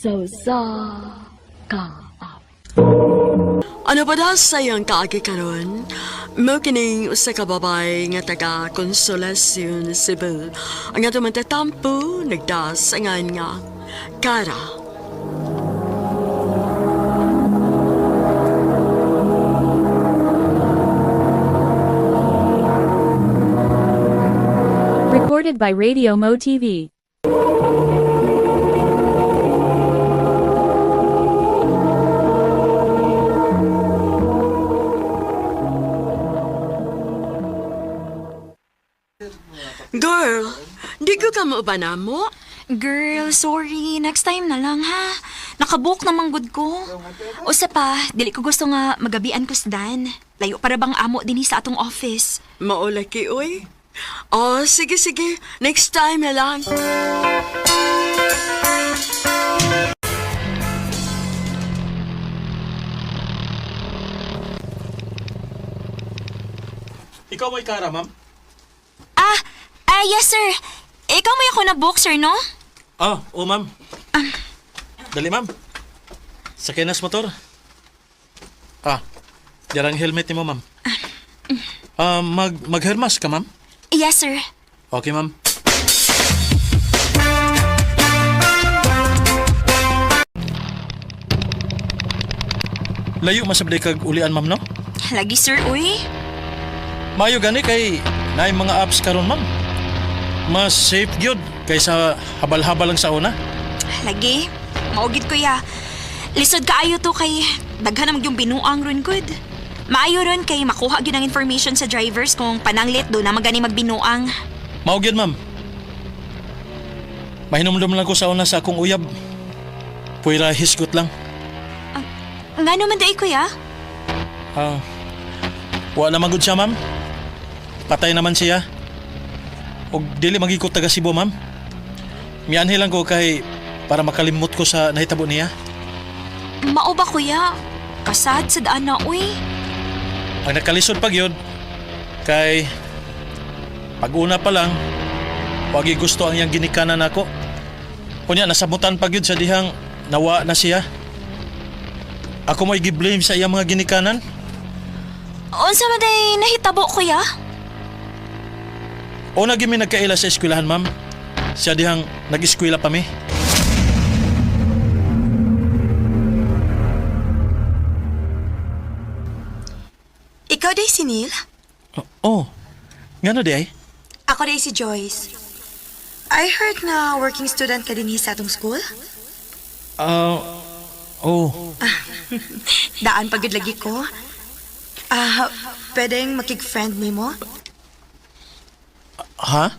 Sa usa ka awit. Ano ba da sa iyang kaagi karon? Mao kining usa ka babay nga taga Consolacion, Cebu. Ang atong matatampo nagdasangan nga Kara. Recorded by Radio Mo TV. Girl, di ko ka mauban mo? Girl, sorry. Next time na lang, ha? Nakabook na good ko. Usa pa, dili ko gusto nga magabian ko sa Dan. Layo para bang amo dinhi sa atong office. Maulaki, uy. Oh, sige, sige. Next time na lang. Ikaw may kara, ma'am? Ah, yes, sir. Ikaw may ako na book, sir, no? Ah, oo, ma'am. Dali, ma'am. Sakay na sa motor. Ah, yarang helmet ni mo, ma'am. Ah, maghermas ka, ma'am? Yes, sir. Okay, ma'am. Layo masabli kag ulian, ma'am, no? Lagi, sir, uy. Mayo gani kay naay mga apps karon, ma'am. Mas safe gyud kaysa habal-habal lang sa una. Lagi. Maugid ko ya. Lisod kaayo to kay daghan naman yung binuang ron good. Maayo ron kay makuha gyud ang information sa drivers kung pananglit do na magani magbinuang. Mao gyud, ma'am. Mahinumdum lang ko sa una sa akong uyab. Puwera hisgot lang. Nga naman day kuya? Ah, wala naman gud siya, ma'am. Patay naman siya. Og dili magikot taga Cebu, ma'am. Mianhi lang ko kay para makalimot ko sa nahitabo niya. Mao ba kuya? Kasad sa daan na uy. Ang nakalisod pag yun, kay pag-una pa lang, wagi gusto ang iyang ginikanan nako. Unya, nasamutan pag yun sa dihang nawa na siya. Ako mo'y gi-blame sa iyang mga ginikanan. Unsa man day nahitabo kuya? Una gyud mi nagkaila sa eskwelahan, ma'am. Siya dihang nag-eskwela pa mi. Ikaw day si Neil? Oh, ngano di ay? Ako day si Joyce. I heard na working student ka din sa atong school. Ah, oh, Daan pagod lagi ko. Ah, pwedeng makig-friend ni mo? ha?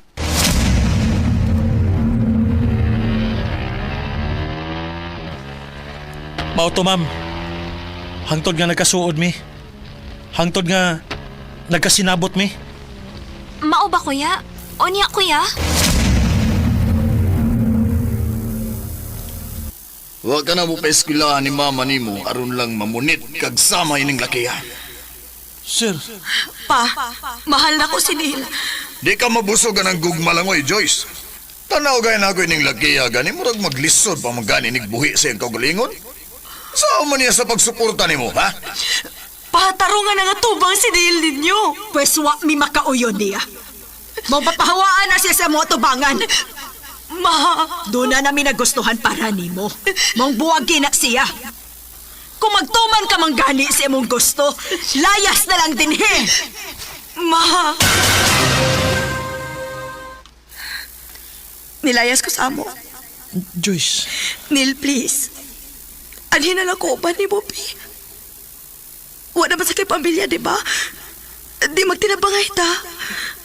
Mao to, ma'am. Hangtod nga nagkasuod mi. Hangtod nga nagkasinabot mi. Mao ba kuya? Unya kuya? Wa ka na mo paeskwelahan ni mama nimo aron lang mamunit kag sama ining lakiha. Sir, Pa, mahal na ko si Neil. Di ka mabusog ang gugma lang oy, Joyce. Tanaw gay na ako ining lakiha gani murag maglisod pa man gani nig buhi sa iyang kaugalingon. Saan man niya sa pagsuporta nimo, ha? Pa, tarungan na nga tubang si Neil ninyo. Pwes wa mi makauyon niya. Mao papahawaan na siya sa mga tubangan. Ma, Doon na namin nagustuhan para nimo. Mong buwag gina siya. Kung magtuman ka man gani sa imong gusto, layas na lang dinhi. ma. Nilayas ko sa amo. Joyce. Neil, please. Anhin na lang ko uban ni Bobby. Wala naman sa kay pamilya, di ba? Di magtinabangay ta.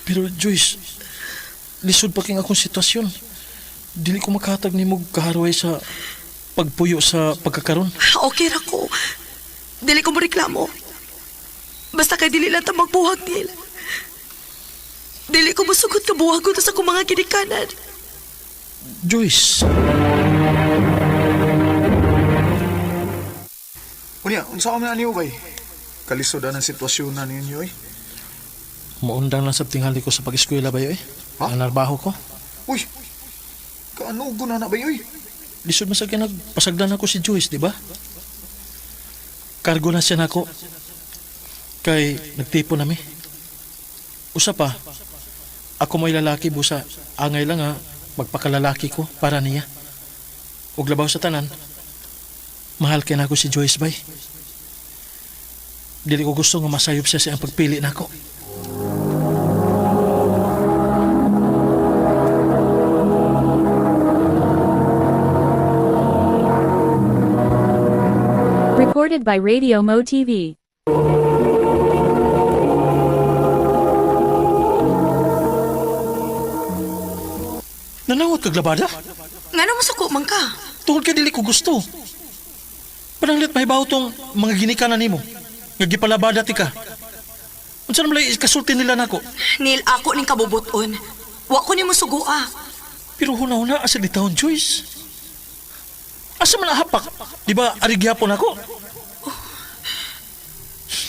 Pero Joyce, lisod pa king akong sitwasyon. Dili ko makahatag nimo kaharway sa pagpuyo sa pagkakaron. Okay ra ko. Dili ko mo reklamo. Basta kay dili lang ta magbuhag, Neil. Dili ko musugot ka buhag ko ta sa akong mga ginikanan. Joyce. Unya, unsa man ani bay? Kalisod ang sitwasyon na ninyo eh. Muundang lang sa tinghali ko sa pag-eskwela ba eh? Ha? Ang narbaho ko. Uy, kaanugo na na ba oy? Lisod man sa kinagpasagdan ako si Joyce, di ba? Kargo na siya nako. Kay nagtipo nami. Usa pa, ako mo'y lalaki busa. Angay lang ha, magpakalalaki ko para niya. Ug labaw sa tanan, mahal kay nako si Joyce bay. Dili ko gusto nga masayop siya sa iyang pagpili nako. Recorded by Radio Mo TV. Nanawat kag labada? Ngano masuko man ka? Tungod kay dili ko gusto. Pananglit mahibaw tong mga ginikanan nimo. Nga gipalabada ti ka. Unsa naman lay kasulti nila nako? Neil, ako ning kabubuton. Wa ko nimo sugua. Pero huna-huna asa di taon Joyce. Asa man hapak? Di ba ari gihapon ako?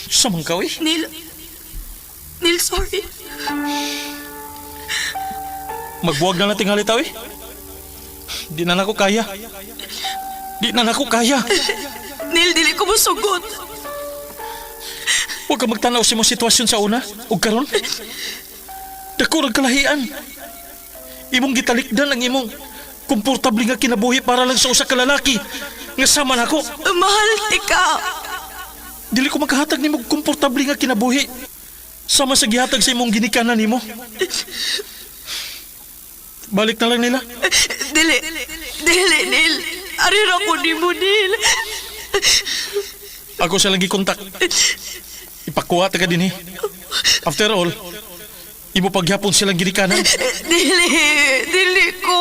Sa man ka, eh. Neil, Neil, sorry. Magbuwag na nating halitaw eh. Di na nako kaya. Di na nako kaya. Neil, dili ko mosugot. Huwag ka magtanaw sa imong sitwasyon sa una ug karon. Dako rag kalahian. Imong gitalikdan ang imong komportable nga kinabuhi para lang sa usa ka lalaki nga sama nako. Mahal ti ka. Dili ko makahatag nimo og komportable nga kinabuhi sama sa gihatag sa imong ginikanan nimo. Balik na lang nila. Dili, dili, Neil. Ari ra ko nimo, Neil. Ako sa lang gikontak. Ipakuha ta ka dinhi. After all, imo pagyapon silang ginikanan. Dili, dili ko.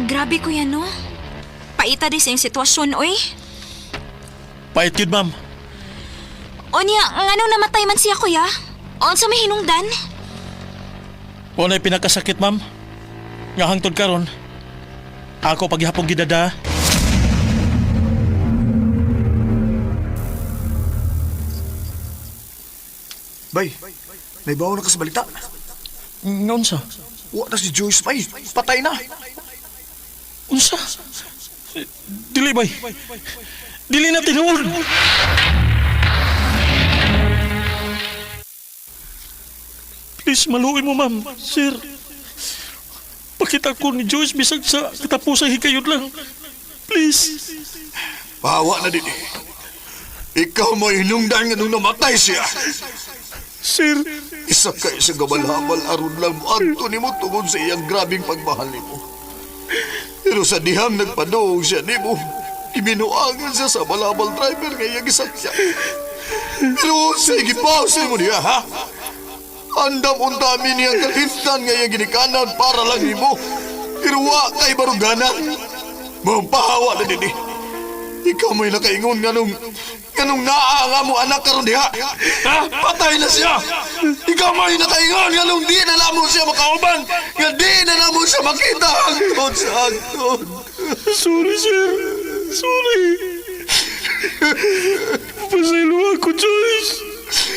Grabe kuya no. Paita di sa iyong sitwasyon oy. Pait yun, ma'am. Onya, nganong namatay man siya kuya? Unsa may hinungdan? Wala pinakasakit, ma'am. Nga hangtod karon. Ako paghapong gidada. Bay, naibaw na ka sa balita. Nga unsa? Wa na si Joyce, bay. Patay na. Unsa? Dili bay. Dili na tinuod. Please maluoy mo, ma'am. Sir. Pakita ko ni Joyce bisag sa katapusan hikayod lang. Please. Pahawa na din eh. Ikaw mo hinungdan nga nung namatay siya. Sir. Isa ka isang gabalhabal aron lang mo adto nimo tungod sa iyang grabing pagmahal nimo. Pero sa dihang nagpaduong siya nimo, ibinuangan siya sa balabal driver nga iyang gisakyan. Pero sa gipaw sa mo niya, ha? Andam untami niyang kalimtan nga iyang ginikanan para lang nimo. Pero wa kay baruganan. Mampahawa na din eh. Ikaw mo'y nakaingon nga nung naa nga mo anak karon diha. Ha? Patay na siya. Ikaw mo'y nakaingon nga nung di na namo siya makauban, nga di na namo siya makita hangtod sa hangtod. Sorry, sir. Sorry. Pasaylo ako, Joyce.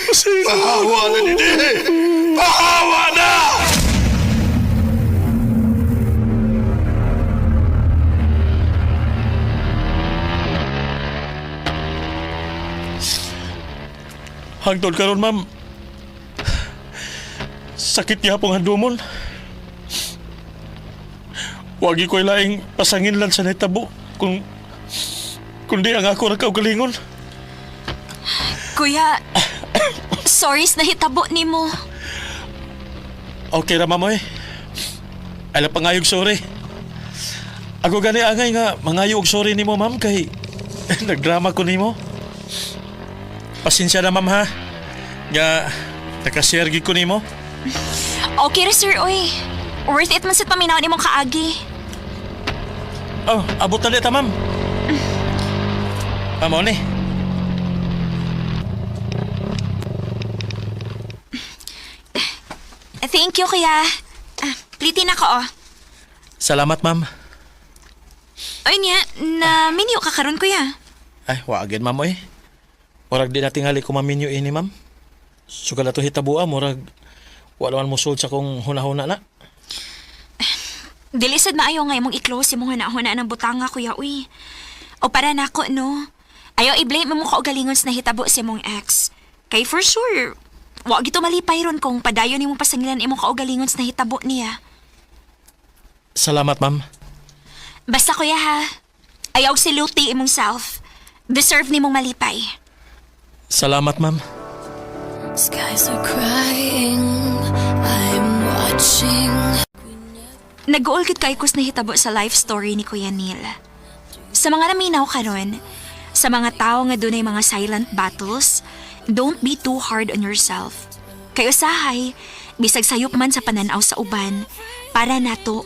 Pasaylo. Pahawa na din eh. Pahawa na! Hangtod karon, ma'am. Sakit niya pong handumon. Wagi ko'y laing pasangin lang sa nahitabo kung kundi ang ako nagkaugalingon. Kuya, sorry sa nahitabo nimo. Okay ra, ma'am, oy. Ala pangayog sorry. Ako gani angay nga mangayo og sorry nimo, ma'am, kay nagdrama ko nimo. Pasensya na, ma'am, ha. Nga nakashare gid ko nimo. Okay ra sir oy. Worth it man sa paminaw nimong kaagi. Oh, abot na ta, ma'am. Ma'am, ni. Thank you kuya. Ah, plitin ako oh. Salamat, ma'am. Oy niya, na minyo ka karon kuya. Ay, wagin, ma'am, oy. Murag di natingali ko maminyo ini, ma'am. Sugad ato hitabua, murag wala man musulod sa kong hunahuna na. Dili sad maayo nga imong i-close imong hunahuna ng butanga, Kuya Uy. O para nako, no? Ayaw i-blame mo kaugalingon sa nahitabo sa imong ex. Kay for sure, wa gito malipay ron kung padayon nimong pasangilan imong kaugalingon sa nahitabo niya. Salamat, ma'am. Basta kuya ha, ayaw siluti imong self. Deserve nimong malipay. Salamat, ma'am. Skies are crying. I'm watching. Nag-uol gid kay kus nahitabo sa life story ni Kuya Neil. Sa mga naminaw karon, sa mga tao nga dunay mga silent battles, don't be too hard on yourself. Kay usahay, bisag sayop man sa pananaw sa uban, para nato,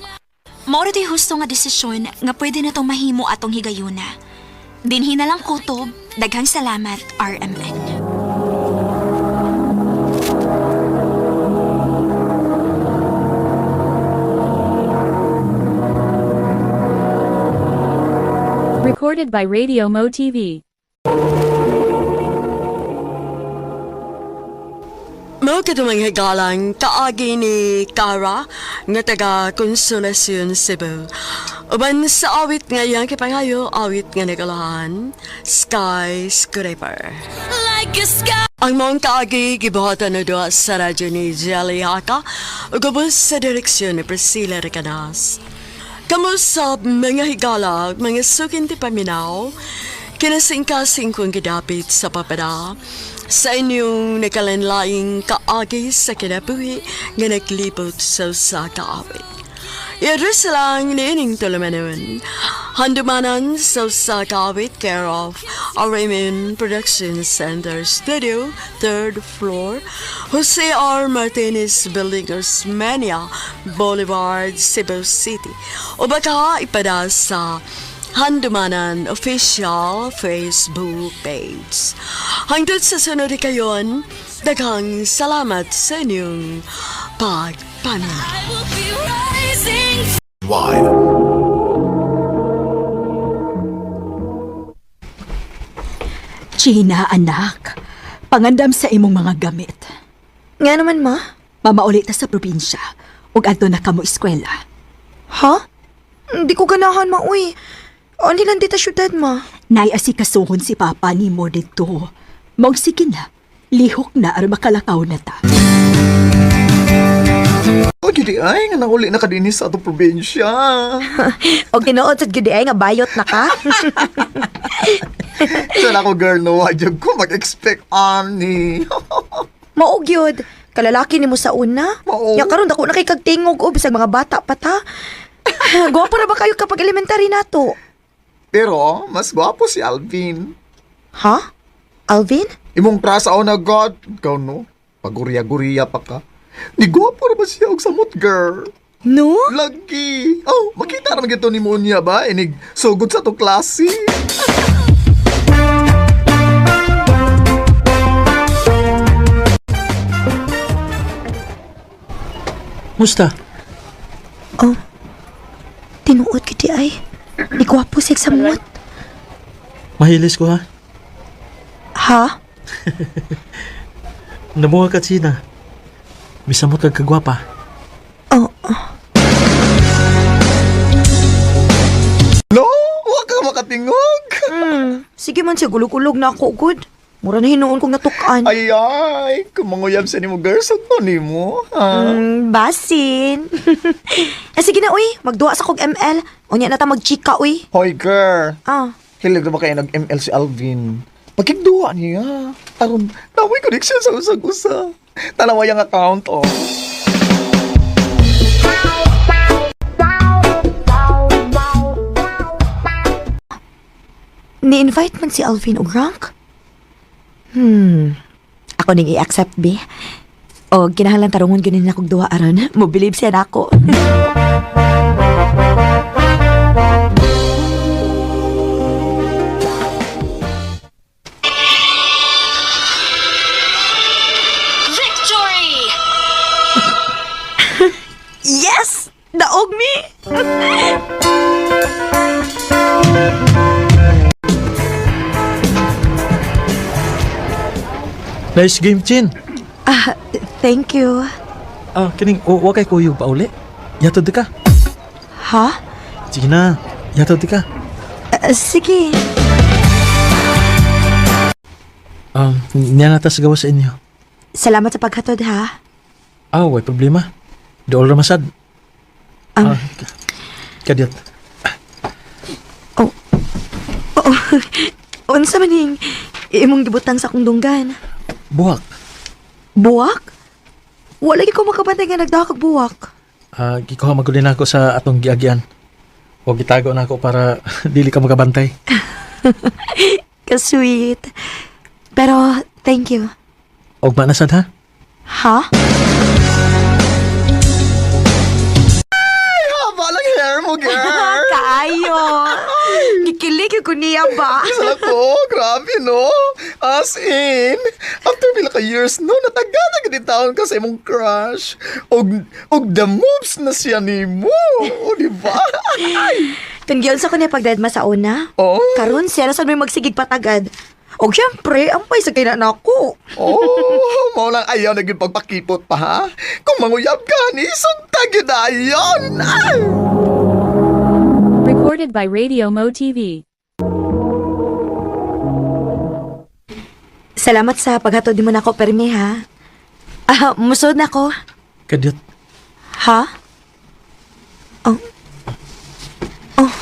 mao ra to'y husto nga desisyon nga pwede natong mahimo atong higayuna. Dinhi na lang kutob, daghang salamat, RMN. Recorded by Radio Mo TV. Mao kadumang higalang kaagi ni Cara nga taga Consolacion, Cebu. Uban sa awit nga iyang kipangayo, awit nga nagalahan, Skyscraper. Like a sky. Ang maong kaagi gibuhatan na duha sa radyo ni Jelly Haka ug ubos sa direksyon ni Priscilla Recanas. Kamo sa mga higala, mga sukin ti paminaw, kinasingkasing kong gidapit sa papada, sa inyong nakalanlaing kaagi sa kinabuhi nga naglibot sa usa ka awit. I-address lang niining tulumanon. Handumanan sa usa ka awit, care of RMN Production Center Studio, 3rd floor, Jose R. Martinez Building, Osmeña Boulevard, Cebu City. O baka ipada sa Handumanan Official Facebook page. Hangtod sa sunod kayon, daghang salamat sa inyong pagpaminaw. I will be rising. Why? Gina, anak. Pangandam sa imong mga gamit. Nga naman, ma. Mamauli ta sa probinsya. Ug adto na kamo eskwela. Ha? Hindi ko ganahan, ma, uy. Ani lang dita syudad, ma. Nay asikasuhon si Papa nimo didto. Maong sige na. Lihok na aron makalakaw na ta. O, gidi ay, nga nanguli na ka dinhi sa atong probinsya. Og tinuod sad gyud ay nga bayot na ka. Sana ako, girl, no, wajag ko mag-expect ani. Mao gyud. Kalalaki nimo sa una. Mao. Ya karon dako na kay kag tingog o bisag mga bata pa ta. Gwapo ra ba kayo kapag elementary nato? Pero, mas gwapo si Alvin. Ha? Alvin? Imong trasa o na God. Ikaw, no? Paguriya-guriya pa ka. Ni gwapo ra ba siya og samot, girl? No? Lagi. Oh, makita naman gito ni Monya ba? Inig, sugod sa to klase. Musta? Oh. Tinuod gyud di ay. Ni gwapo siya sa samot. Mahilis ko ha. Ha? Namuha ka, China. Misamot kag kagwapa. Oh, No, wa ka makatingog. Sige man siya gulog-ulog na ako good. Mura na hinuon kong natukan. Ay, ay, kumanguyab sa nimo, girl. Sa to nimo, ha? Basin. eh, sige na, uy. Magduwa sa kog ML. Unya na ta magchika, uy. Hoy, girl. Ah. Hilig na ba kayo nag-ML si Alvin? Pagkigduwa niya. Aron, namoy connection sa usag-usa. Tanawa yung account, oh. Ni-invite man si Alvin og rank? Ako ning i-accept, be. O, kinahanglan tarungon ganin akong duwa aron. Mo believe siya nako. Victory! Yes! Daog mi! Nice game, Chin. Ah, thank you. Ah, kining, wa kay kuyog pa uli. Yatod di ka. Ha? Sige na, yatod di ka. Ah, sige. Niya na ta sa gawas sa inyo. Salamat sa paghatod, ha? Ah, way problema. Dool ra masad. Ah, kadiyot. Oh. Oh. Unsa man ning imong gibutang sa akong dunggan? Buhak. Buwak? Wala gyud ko makabantay nga nagdahak og buwak. Ah, gikuha maguli na ako sa atong giagyan. O gitago na ako para dili ka makabantay. Ka-sweet. Pero, thank you. Og na sad ha? Ha? Haba lang hair mo, girl. Kaayo. Gikilig ko niya ba? Isa ko, grabe no. As in, after pila ka years no, nataga na gid taon ka sa imong crush. Og the moves na siya nimo. O, di ba? Ay. Kung giyon sa ko niya pagdadma sa una, Oh. karon siya na sad may magsigig patagad. Og syempre, ampay sa kay na nako. Oh, mao lang ayaw na gyud pagpakipot pa ha. Kung manguyab ka ni sugta gyud ayon. Ay! Recorded by Radio Mo TV. Salamat sa paghatod nimo nako permi ha. Ah, musod na ko. Kadiyot. Ha? Oh. Oh.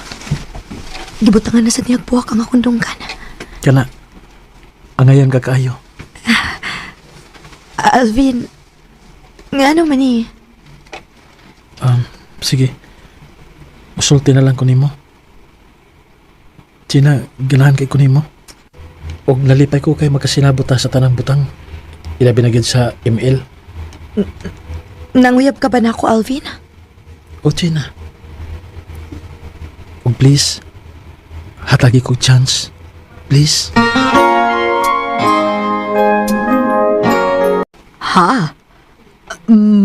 Gibutangan na sa niyag buwak ang akong dunggan. Kana. Angayan ka kaayo. Ah, Alvin, nga ano man eh? Sige. Musulti na lang ko nimo. China, ganahan kay ko nimo. Og nalipay ko kay magkasinabot ta sa tanang butang. Ilabi na gyud sa ML. Nanguyab ka ba na ako, Alvin? O China. Og please, hatagi ko chance. Please. Ha?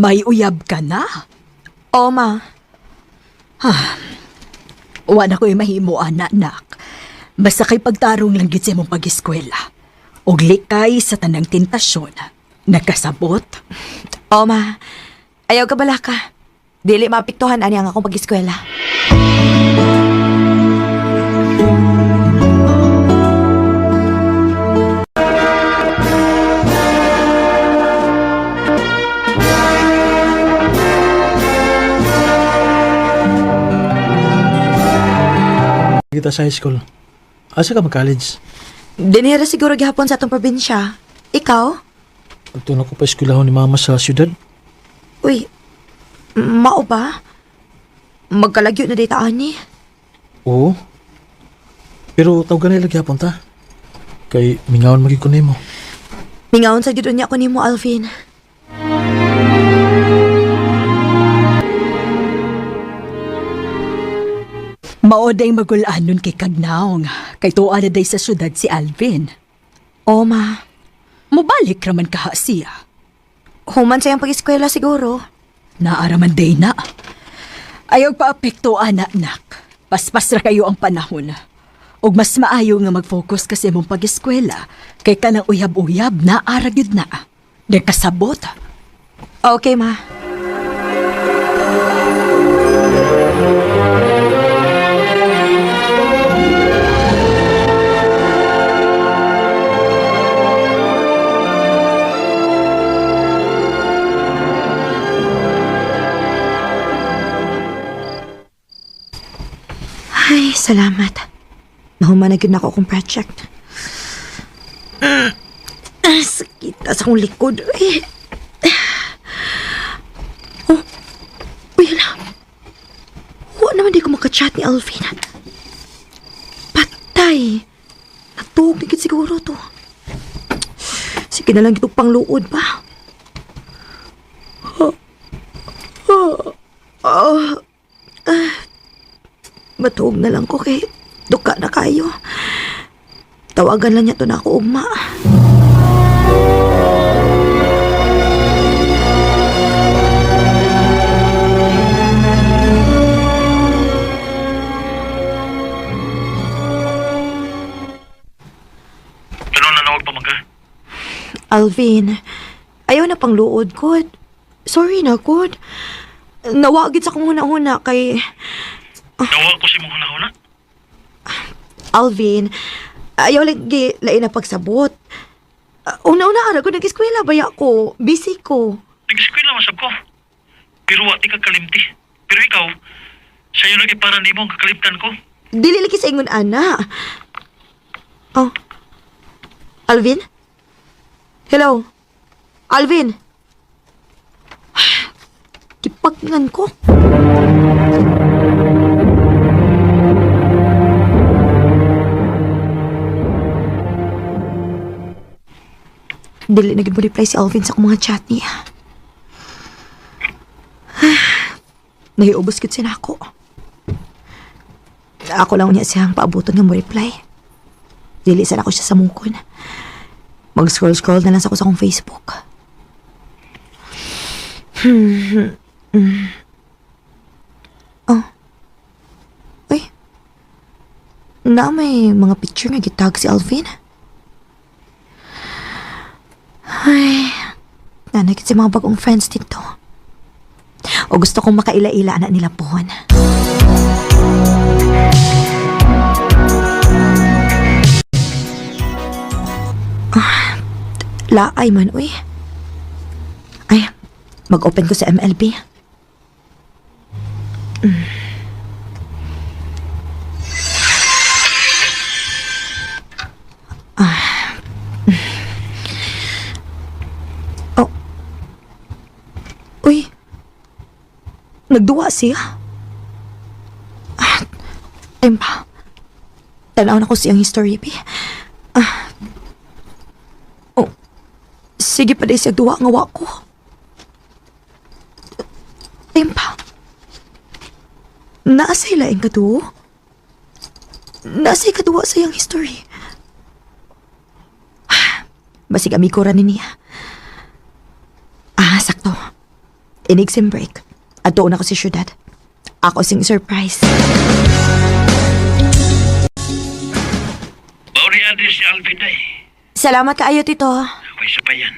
May uyab ka na? Oo, ma. Wa na ko'y mahimo, ana, nak. Basta kay pagtarong lang gid sa imong pag-eskwela. Og likay sa tanang tentasyon. Nagkasabot? Oo, ma. Ayaw ka bala ka. Dili maapektuhan ani ang akong pag-eskwela. Kita sa high school. Asa ka mag-college? Dinhira siguro gihapon sa atong probinsya. Ikaw? Adto na ko pa eskwelahon ni mama sa syudad. Uy, mao ba? Magkalagyo na data ani. Oo. Pero tawag na lagi hapon ta. Kay mingaon magig ko nimo. Mingaon sa gyud unya ko nimo, Alvin. Maoday magulanon kay Kagnaong. Kay tuwa na day sa syudad si Alvin. Oo, ma. Mubalik raman kaha siya. Human sa iyang pag-eskwela siguro. Naaraman day na. Ayaw paapekto, ana, nak. Paspas ra kayo ang panahon. Og mas maayo nga mag-focus kasi mong pag-eskwela kay kanang uyab-uyab na gyud na. Nagkasabot. Okay, ma. Ay, salamat. Nahuman na gyud na ako akong project. Ah, sakit na sa akong likod. Ay. Oh, uy, hala. Wa naman di ko makachat ni Alvin. Patay. Natuog na gid siguro to. Sige na lang itong pangluod pa. Oh, ah. Matuog na lang ko kay duka na kayo. Tawagan lang niya to na ako ugma. Ano nanawag pa man ka? Alvin, ayaw na pang luod ko. Sorry na, good. Nawagit sa kong huna-huna kay Nawa ko si mong hunahuna. Alvin. Ayaw lagi lain na pagsabot. Una-una ara ko nag-eskwela baya ko. Busy ko. Nag-eskwela masab ko. Pero wa ti ka kalimti. Pero ikaw, sa'yo lagi para nimo ang kakalimtan ko. Dili lagi sa ingon ana. Oh. Alvin? Hello? Alvin? Kipagnan ko. Dili na gid mo reply si Alvin sa akong mga chat niya. Nahiubos gid siya nako. Ako lang niya siyang paabuton nga mo reply. Dili sana ako siya sa mungkon. Mag-scroll-scroll na lang sa ako sa akong Facebook. Oh. Uy. Na may mga picture nga gitag si Alvin. Ay. Nanakit si mga bagong friends dito. O gusto kong makaila-ila na nila pohon. Laay man, uy. Ay, mag-open ko sa MLB. Ah. Oh. Uy. Nagduwa siya. Ah, time pa. Tanaw na ko siyang history, bi. Ah. Oh. Sige pa day siya duwa nga wa ko. Time pa. Naasay laing katuo? Naasay kaduwa sa iyang history? Basig amigo ra ni niya. Ah, sakto. Inig sim break. Adto na ko sa syudad. Ako sing surprise. Mauri address si Alvin day. Salamat kaayo, Tito. Ako'y sa bayan.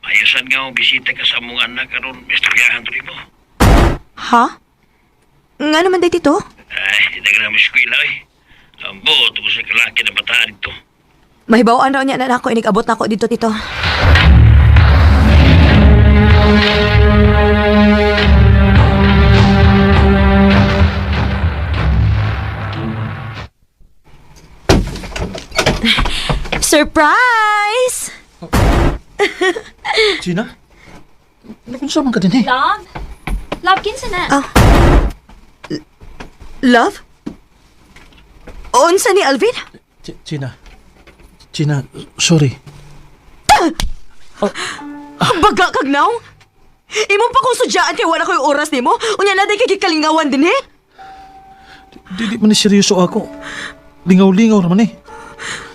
Mayusan nga ang bisita ka sa mong anak karon istoryahan to mo. Ha? Nga naman day, Tito? Ay, nagrami eskwela eh. Ang buot ko sa kalaki na bataan dito. Mahibawaan raw niya na ako inig abot na ako dito, Tito. Surprise! Gina? Nakunsa man ka din eh. Love? Love, kinsa na? Ah. Love? Unsa ni Alvin? Gina. Gina, sorry. Baga kag naw? Imo pa kong sudyaan kay wala ko'y oras nimo. Unya na day kay gikalingawan din eh. Dili man ni seryoso ako. Lingaw-lingaw naman eh.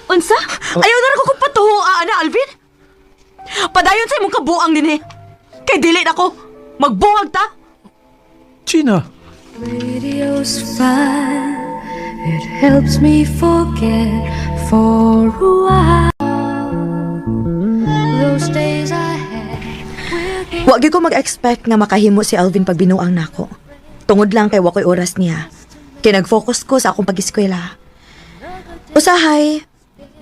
Unsa? Ayaw na ra ko kung patuho, ana Alvin. Padayon sa imong kabuang din eh. Kay dili na ko. Magbuwag ta. Gina! Radio's fine. It helps me forget for a while. Those days I had. Wa gyud ko mag-expect nga makahimo si Alvin pag binuang nako. Tungod lang kay wa ko'y oras niya. Kay nag-focus ko sa akong pag-eskwela. Usahay,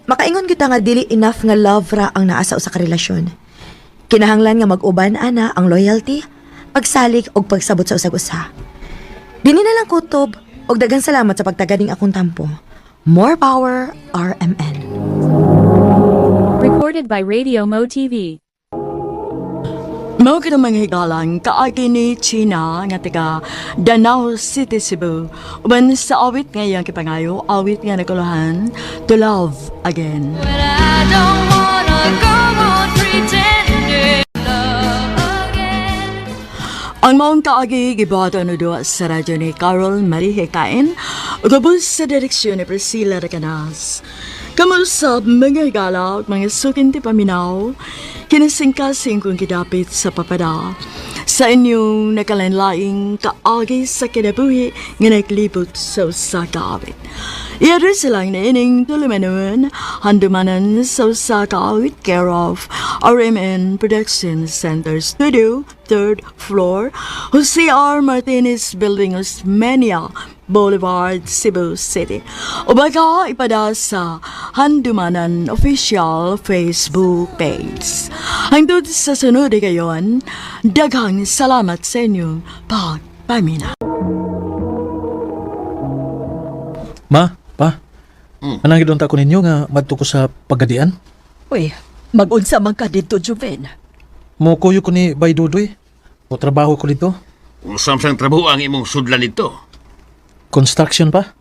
makaingon gyud ta nga dili enough nga love ra ang naa sa usa ka relasyon. Kinahanglan nga mag-uban ana ang loyalty, pagsalig ug pagsabot sa usag usa. Dini na lang kutob ug daghang salamat sa pagtaganing akong tampo. More power, RMN. Recorded by Radio Mo TV. Mao kita mga higalang kaagi ni China nga taga Danao City, Cebu. Uban sa awit nga iyang kipangayo, awit nga nakuluhan, To Love Again. But I don't wanna go on pretending love again. Ang maong kaagi gibuhaton no duwa sa radyo ni Carol Marie Hekain ug ubos sa direksyon ni Priscilla Recanas. Kamusab mga higala ug mga sukin ti paminaw, kinasingkasing kong gidapit sa papada. sa inyong nakalanlaing kaagi sa kinabuhi nga naglibot sa usa ka awit. Iyaro silang niining tulumanon, handumanan sa usa ka awit, care of RMN Production Center Studio, 3rd floor, Jose R. Martinez Building, Osmeña Boulevard, Cebu City. O baka ipada sa Handumanan Official Facebook page. Hangtod sa sunod kayon, daghang salamat sa inyong pagpamina. Ma, pa. Anang gidunta ko ninyo nga madto ko sa pagadian? Uy, mag-unsa man ka dito, Juven. Mokuyo ko ni Bay Dudoy. O trabaho ko dito. Usam sang trabaho ang imong sudlan nito. Construction pa.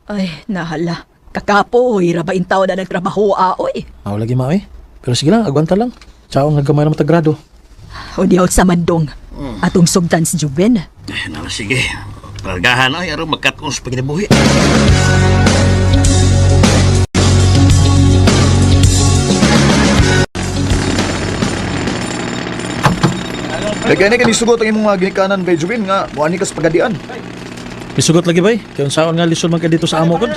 Ay, nahala. Kakapo, oy, rabain tao na nagtrabaho, aoy. Aw lagi ma eh. Pero sige lang, agwanta lang. Tsao nga gamay ra matagrado. O di sa mandong. Atong sugtan si Juven. Eh, nala, sige. Pargahan ay aron magkat-on sa pagkinabuhi. Lagay na kini sugot ang imong mga ginikanan kay Jubin nga muani ka sa pagadian. Misugot lagi bay. Kay unsaon nga lisod man ka dito sa amo gud.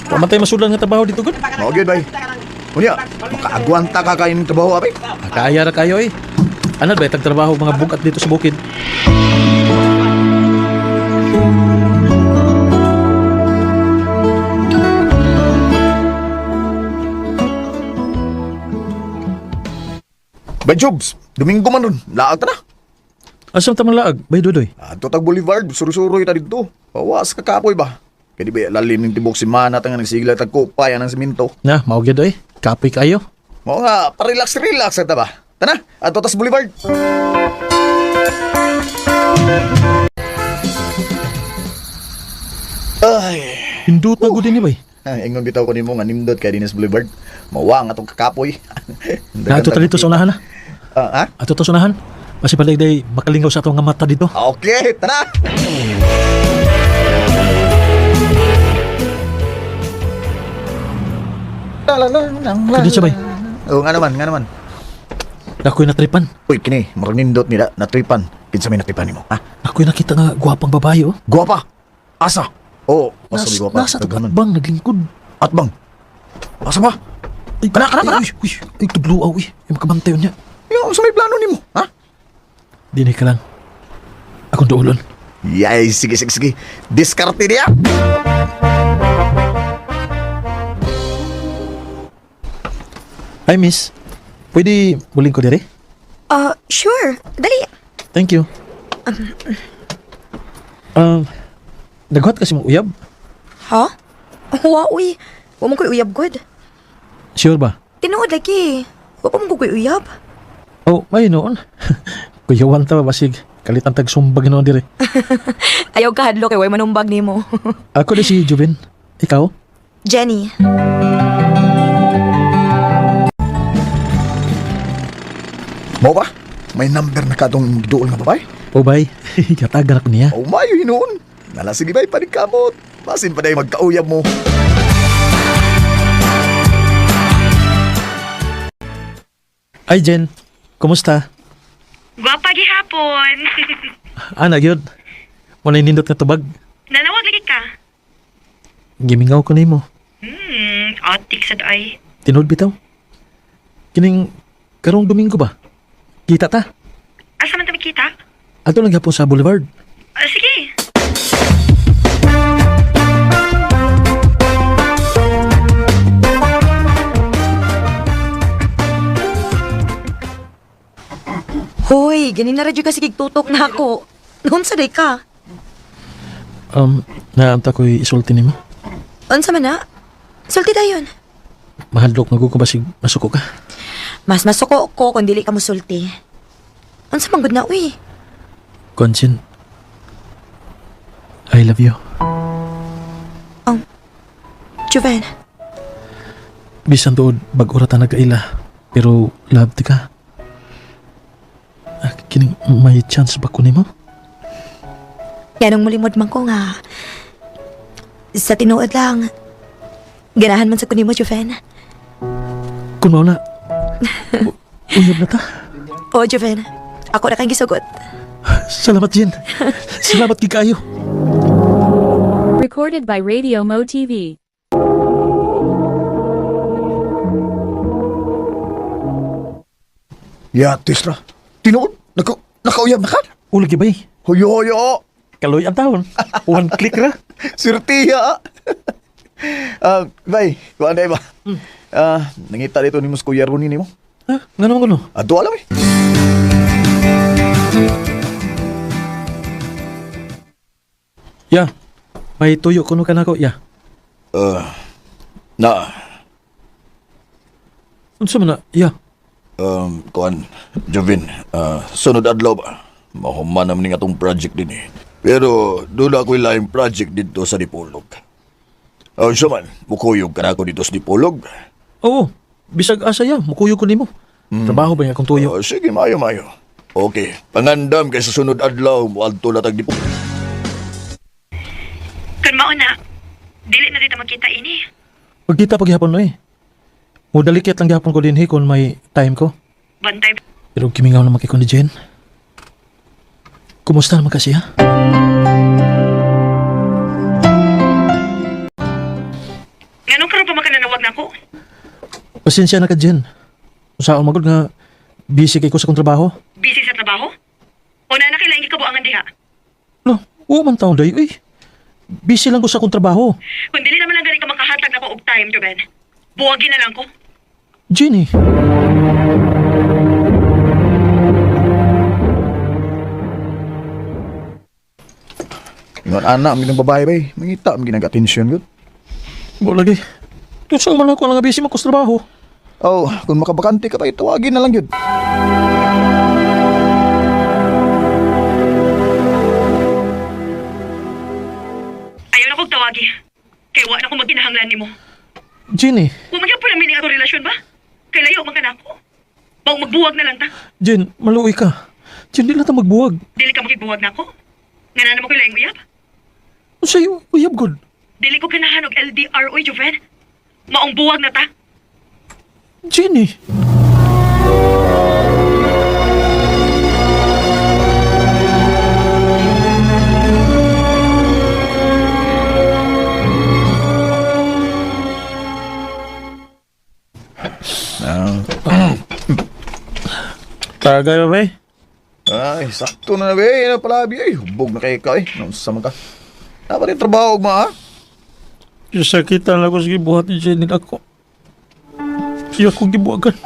Wa man tay masudan nga trabaho dito gud. Mao gyud bay. Unya, makaagwanta ka kay imong trabaho abi. Kaya ra kayo eh. Ano ba tagtrabaho mga bugat dito sa bukid? Bay Jobs, Domingo man ron, laag ta na. Asa man laag, Bay Dudoy? Adto tag Boulevard, suro-suroy ta didto. Bawas ka kapoy ba? Kay di ba lalim ning tibok semana ta nga nagsigla tag kupay anang simento. Na, mao gyud oy. Kapoy kayo. Mao nga, pa-relax-relax ta ba? Tana, adto tas Boulevard. Ay, Hinduta gud ni bay. Ingon bitaw ko nimo nga nindot kay Dinas Boulevard. Mawa nga tong kakapoy. Na ato ta dito sa unahan na. Ah, ha? Ato ta sa unahan. Basi paligday makalingaw sa atong nga mata dito. Okay, tara. Kadyo sa bay. Oh, nga naman, nga naman. Ako'y natripan. Uy, kini, murag nindot nila, natripan. Kinsa may natripan nimo, ha? Ako'y nakita nga gwapang babae oh. Guwapa. Asa? Oo, oh, asa Nas, may guwapa. nasa to Daghanan. bang naglingkod. Atbang. Asa ba? Ay, Kana, kana, kana. Uy, uy, ay, tubluaw, uy. Ay, makabantay niya. Yo, sa may plano nimo, ha? Dinhi ka lang. Akong duolon. Yay, sige, sige, sige. Diskarte niya. Hi, miss. Pwede muling ko dire? Sure. Dali. Thank you. Naghuwat kasi mong uyab? Ha? Wa, uy. Wa mo ko'y uyab good. Sure ba? Tinuod lagi. Wa pa mo ko'y uyab. Oh, may noon. Kuyawan ta ba basig. Kalitan tag sumbag noon dire. Ayaw ka hadlo kay way manumbag nimo. Ako di si Jubin. Ikaw? Jenny. Mo ba? May number na ka tong duol nga babae? Oh, bay. Gatagan ako niya. Oh, mayo hinuon. Nala sige bay, paningkamot. Basin pa day magkauyab mo. Ay, Jen. Kumusta? Gwapa gihapon. Ana, gyud. Wala nindot nga tubag. Nanawag lagi ka. Gimingaw ko nimo. Otik sad ay. Tinud bitaw. Kining karong Domingo ba? Kita ta. Asa man ta makita? Ato lang gihapon sa Boulevard. Ah, sige. Hoy, ganin na radyo kasi tutok na ako. Unsa day ka? Naanta ko'y isulti nimo. Unsa man na? Sulti dayon. Mahadlok na ko basig masuko ka. Mas masuko ko kung dili ka musulti. Unsa man gud na uy? Konsin. I love you. Juven, Bisan tuod bag-ora ta nagkaila, pero love ti ka. Ah, kining may chance ba ko nimo? yanong mulimod man ko nga. Sa tinuod lang, ganahan man sa kunimo, Juven. Kun mao na. Uyab na ta. O, Juven. Ako na kang gisugot. Salamat, Jen. Salamat gid kaayo. Recorded by Radio Mo TV. Ya, Tisra. Tinuod, nakauyab na ka? Uli bay. Hoyo, hoyo. Kaloy ang taon. One click ra. Sirtiya. Bay, kuan day ba? Nangita dito ni mo sa Kuya Rooney nimo. Ha? Nga naman kuno? Ato alam eh. Ya. May tuyo kuno ka nako, ya. Na, Unsa man na? Ya. Kuan, Jovin, sunod adlaw ba? Mahuman naman ning atong project din eh. Pero doon ako'y laing project dito sa Dipolog. Oh, siya man, mukuyog ka na ako dito sa Dipolog. Oo. Bisag asa ya, mukuyog ko nimo. Trabaho ba nga akong tuyo? Oh, sige, mayo, mayo. Okay, pangandam kay sa sunod adlaw, muadto na tag Dipolog. Kun mao na, dili na dito makita ini. Pagkita paghapon no eh. Mudalikit lang gihapon ko dinhi kung may time ko. Bantay Pero kimingaw naman kay ko ni Jen. Kumusta naman kasi ha? Nganong karon pa makananawag nako? Pasensya na ka, Jen. Usaon magod nga busy kay ko sa kong trabaho. Busy sa trabaho? O na nakailaing gikabuangan diha? No, oo man taon dayo eh. Busy lang ko sa akong trabaho. Kung dili naman lang gani ka makahatag nako og time, Joven. Buwagin na lang ko. Jenny. Ingon ana, ang ginang babae bay. Mangita, ang ginang atensyon yun. Bo lagi. Unsa man ako lang nga busy man ko sa trabaho. Oh, kung makabakante ka pa, tawagin na lang yun. Ayaw na kog tawagi. Kay wa na ko magkinahanglan nimo. Jenny, Wa man gyud pud ang atong relasyon ba? Kay layo man ka nako. Baw magbuwag na lang ta. Jen, maluoy ka. Jen, di lang ta magbuwag. Dili ka makigbuwag nako. Nga na naman ko laing uyab. Unsay uyab gud? Dili ko ganahan og LDR oy, Joven. Maong buwag na ta. Jenny. Tagay ba bay? Ay, sakto na na bay. Ano palabi ay. Hubog na kay ka eh. Naunsa man ka. Dapat yung trabaho og ma ha? Sakitan lang ko sa gibuhat ni Jenny ako. Iya kong gibuhagan.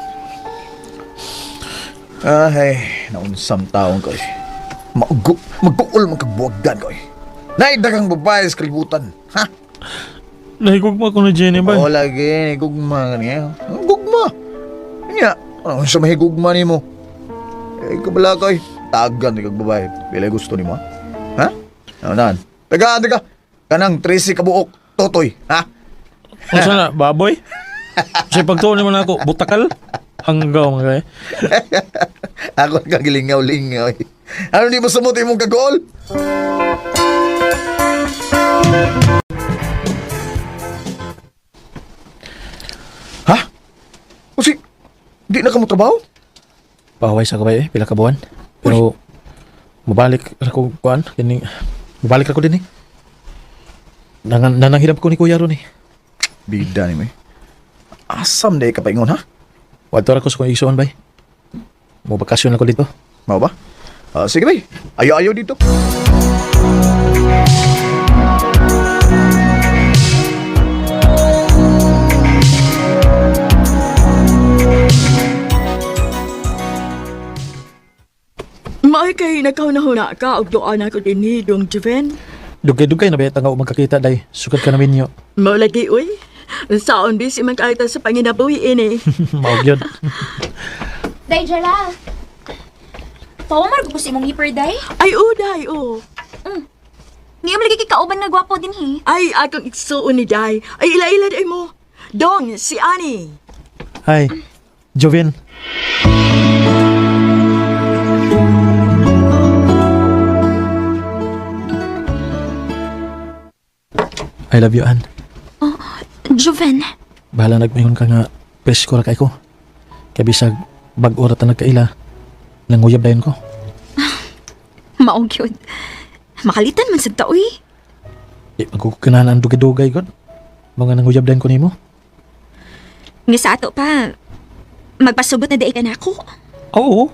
Ay, naunsam taong ko eh. Maugo, magbuol man kagbuwagdan ko eh. Naidagang babae sa kalibutan. Ha? Nahigugma ko ni Jenny ba? Oo lagi, gugma ka niya. Ang Gugma. Nga, ano siya mahigugma ni mo? Eh, kabala ko eh. Tagan ni kag babae. Pila gusto ni mo, ha? Ha? Ano naan? Taga, taga. Kanang 13 kabuok. Totoy, ha? Unsa na, baboy? Sa pagtuon naman ako, butakal? Hanggaw mga kaya. Ako nagkagilingaw-lingaw eh. Ano di mo sumot imong kagol? Ha? Kasi, di na ka mo trabaho? Paway sa kabay eh, pila ka buwan. Pero, mabalik ra ko kuan, kining mabalik ra ko din eh. Nananghirap ko ni Kuya ron eh. Bida ni mo eh. Asam day ka paingon ha? Wadto ra ko sa kong igsuon bay. Mo bakasyon ako dito. Mao ba? Ah, sige bay, ayo-ayo dito. Maay kay nagkaunahuna ka og duan ako dinhi dong Joven. Dugay-dugay na ba nga magkakita day. Sukad ka namin niyo. Mao lagi uy. Saon busy man kaayo ta sa panginabuhi ini. Maog yun. Day, Jala. Pawa ko sa imong hiper, Day. Ay uday oh. Niyo lagi kay kauban nga gwapo din, hi. Ay akong igsuon ni Day. Ay ila-ila day mo. Dong si Ani. Hi, Jovin. I love you, Ann. Joven. Bahala nagmayon ka nga presko ra kay ko. Kay bisag bag-o ra ta nagkaila, nanguyab dayon ko. Maong gyud. Makalitan man sad ta uy. Di magkukinahan ang dugay-dugay god. Mga nanguyab din ko nimo. Nga sa ato pa, magpasubot na daig ka nako. Oo.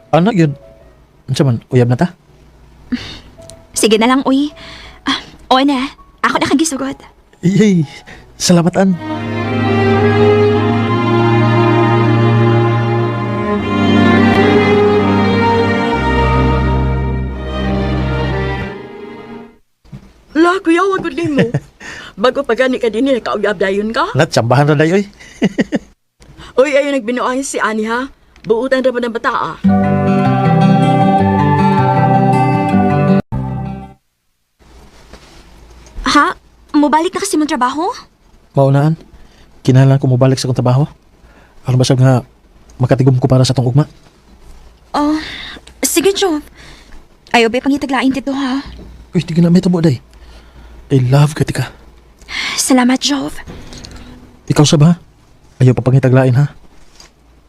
Anak yun. Unsa man, uyab na ta? Sige na lang uy. Ah, o na, ako na kang gisugot. Yay! Salamat, An. La, kuya, wag gud nimo. Bago pa gani ka dinhi nakauyab dayon ka. Natsambahan ra dayoy. Uy, ayo nagbinuang si Ani ha. Buutan ra ba ng bata ah. Ha? Mubalik na kasi mong trabaho? Maunaan. Kinahanglan ko mobalik sa akong trabaho. Aron basag nga makatigom ko para sa tong ugma. Oh, sige, Jove. Ayaw ba pangitaglain dito ha? Uy, di na may tabo day. I love ka tika. Salamat, Jove. Ikaw sa ba? Ayaw pa pangitaglain ha.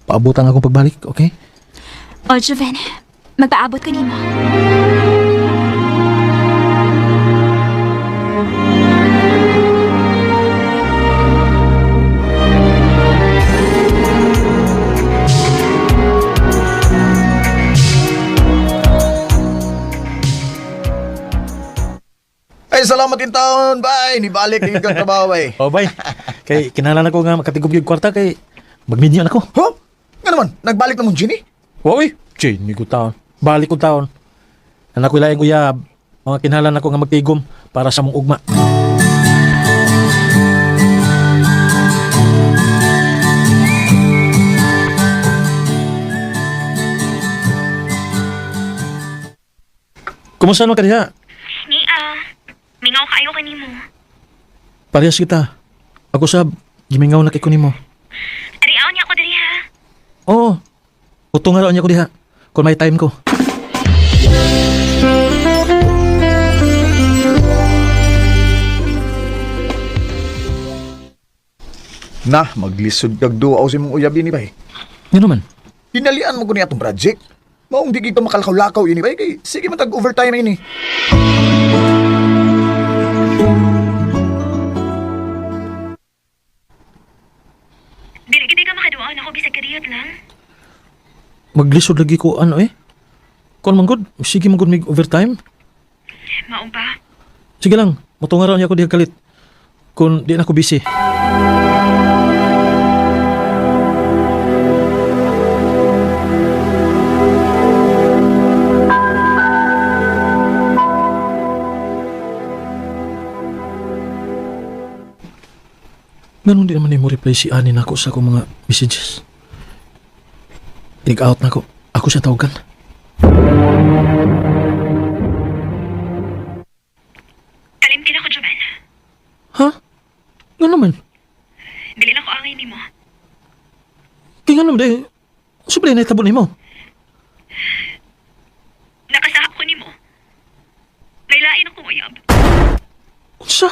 Paabutan akong pagbalik, okay? O, Joven, magpaabot ko nimo. Ay, salamat in taon, bay. Nibalik din kang trabaho, bay. Oh, bay. Kay kinahanglan ako nga makatigom yung kwarta kay magminyo na ko. Huh? Nga naman, nagbalik na mong Ginny? Woy, Jenny ko taon. Balik ko taon. Anak ko laing uyab. Mga kinahanglan ako nga magtigom para sa mong ugma. Kumusta man ka diha? Ni, ah, mingaw kaayo kanimo. Parehas kita. Ako sab, gimingaw na kay ko nimo. Ariaw niya ako diri ha. Oo. Utong nga raw niya ko diha. Kung may time ko. Na, maglisod kag duaw sa imong uyab ini, bay. Ngano man? Dinalian mo ko niya atong project. Maong di ka makalakaw-lakaw ini, bay. Kay, sige man tag-overtime ini. Dili gid ka makaduaon ako bisag kadiyot lang. Maglisod lagi ko ano eh. Kon man gud, sige man gud mig overtime. Maong ba? Sige lang, mutunga raw niya ko diha kalit. Kung di na ko busy. Ganun di naman ni mo reply si Ani nako sa akong mga messages. Tig out na ko. Ako siya tawagan. Kalimtin ako, Joven. Ha? Nga naman. Dili na ko angay nimo. Kaya nga naman dahil, siyempre naitabo nimo. Nakasahap ko nimo. Nailain ako uyab. Unsa?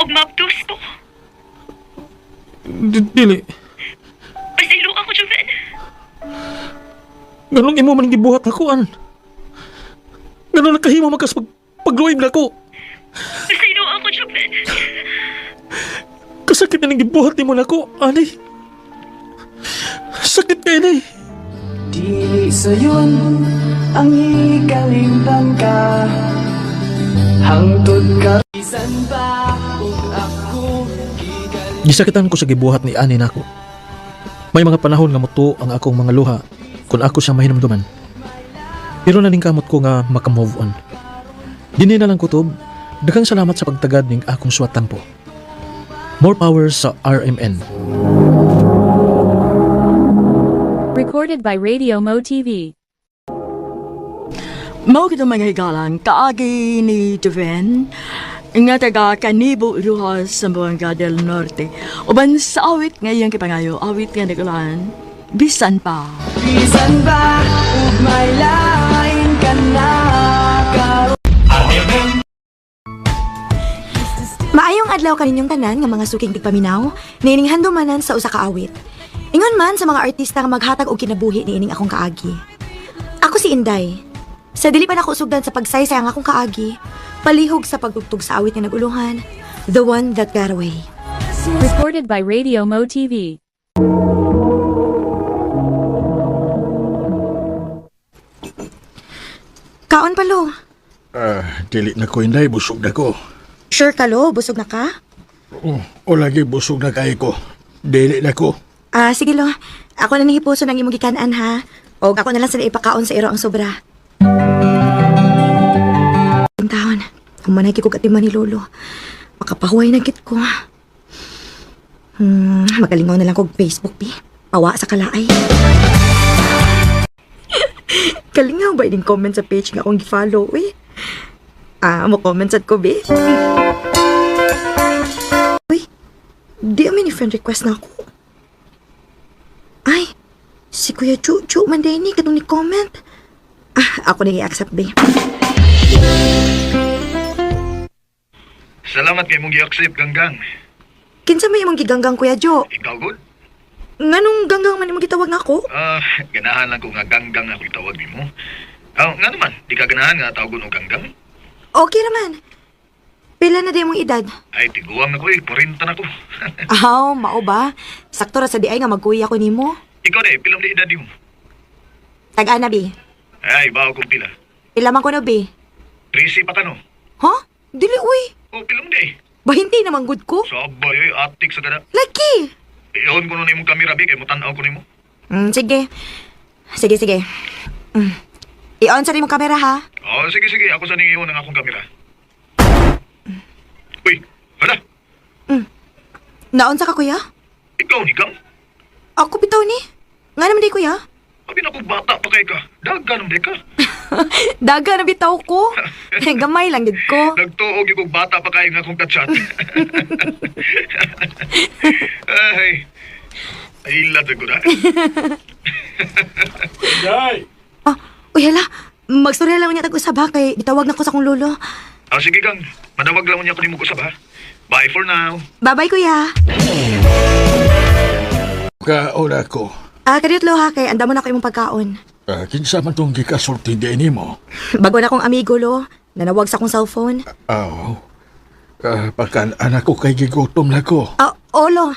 Og mabdos ko. Dili. Pasaylo ako, Joven. Ganong imo man gibuhat ako an. Ganong nakahimo makas pag pagluib na ko. Pasaylo ako, Joven. Kasakit na ning gibuhat nimo nako, ani. Sakit kay ni. Dili sayon ang ikalimtan ka. Hangtod ka bisan pa ug ako. Gisakitan ko sa gibuhat ni ani nako. May mga panahon nga mutuo ang akong mga luha kung ako siya mahinumduman. Pero naningkamot ko nga makamove on. Dinhi na lang kutob, daghang salamat sa pagtagad ning akong suwat tampo. More power sa RMN. Recorded by Radio Mo TV. Mao kita mga higalan, kaagi ni Joven, nga taga Kanibo, Ruhas, Zamboanga del Norte. Uban sa awit ngayong kipangayo, awit nga nagulan, bisan pa. Bisan pa ug may lain ka na karon. Maayong adlaw kaninyong tanan nga mga suking tigpaminaw, niining handumanan sa usa ka awit. Ingon man sa mga artista nga maghatag og kinabuhi niining akong kaagi. Ako si Inday. Sa dili pa nako sugdan sa pagsaysay ang akong kaagi, palihog sa pagtugtog sa awit nga naguluhan, The One That Got Away. Recorded by Radio Mo TV. Kaon pa lo. Ah, dili na ko inday, busog na ko. Sure ka lo, busog na ka? Oh, o lagi busog na kay ko. Dili na ko. Ah, sige lo. Ako na nahipuso ng imong gikanan ha. O ako na lang sa ipakaon sa iro ang sobra. Taon, humanay kay kog atiman ni Lolo. Makapahuway na gid ko. Magalingaw na lang kog Facebook, bi. Pawa sa kalaay. Kalingaw ba ining comment sa page nga akong gi-follow, uy? Ah, mo comment sad ko, bi. Uy, di amin ni friend request na ako. Ay, si Kuya Chuchu man din ni katong ni comment. Ah, ako na i-accept, bi. Salamat kay mong gi-accept, Ganggang. Kinsa may imong giganggang Kuya Jo? Ikaw, good? Nganong ganggang man imong gitawag nako? Ah, ganahan lang ko nga Ganggang ako itawag nimo. Ah, nga naman, di ka ganahan nga tawagon og Ganggang? Okay naman. Pila na di imong edad? Ay, tiguang na ko eh, 40 na ko. Aw, mao ba? Sakto ra sa di ay nga magkuya ko nimo. Ikaw de, pilang di edad nimo? Tag-ana bi. Ay, bawo kong pila. Pila man ko no bi? 13 pa ka no? Ha? Dili uy. Oh, pilang di. Bahinti naman gud ko. Sabay, oy, atik sa kada. Lagi. Iyon ko nun imong kamera, bi, kay mutan-aw ko nimo. Sige. Sige, sige. I-on sa imong kamera ha. Oh, sige, sige, ako sa ning iyon ang akong kamera. Uy, hala, Naon sa ka kuya? ikaw ni Gang. Ako bitaw ni. Nga naman di kuya. Abi na ko bata pa kay ka. Daga naman di ka. Daga na bitaw ko. Gamay lang gid ko. Nagtuog yung kong bata pa kayo nga akong kachat. Ay, ay ila ko na. Day! Ah, uy hala. Magstorya lang niya tag-usab ha kay gitawag na ko sa akong lolo. Ah, sige Gang, manawag lang niya ko nimo usab ha. Bye for now. Bye-bye kuya. Kaon ako. Ah, kadiyot lo ha kay andamo na ko imong pagkaon. Ah, kinsa man tong gikasulti di nimo? Bago na akong amigo lo, nanawag sa akong cellphone. Aw. Ah, pakan anak ko kay gigutom na ko. Ah, olo.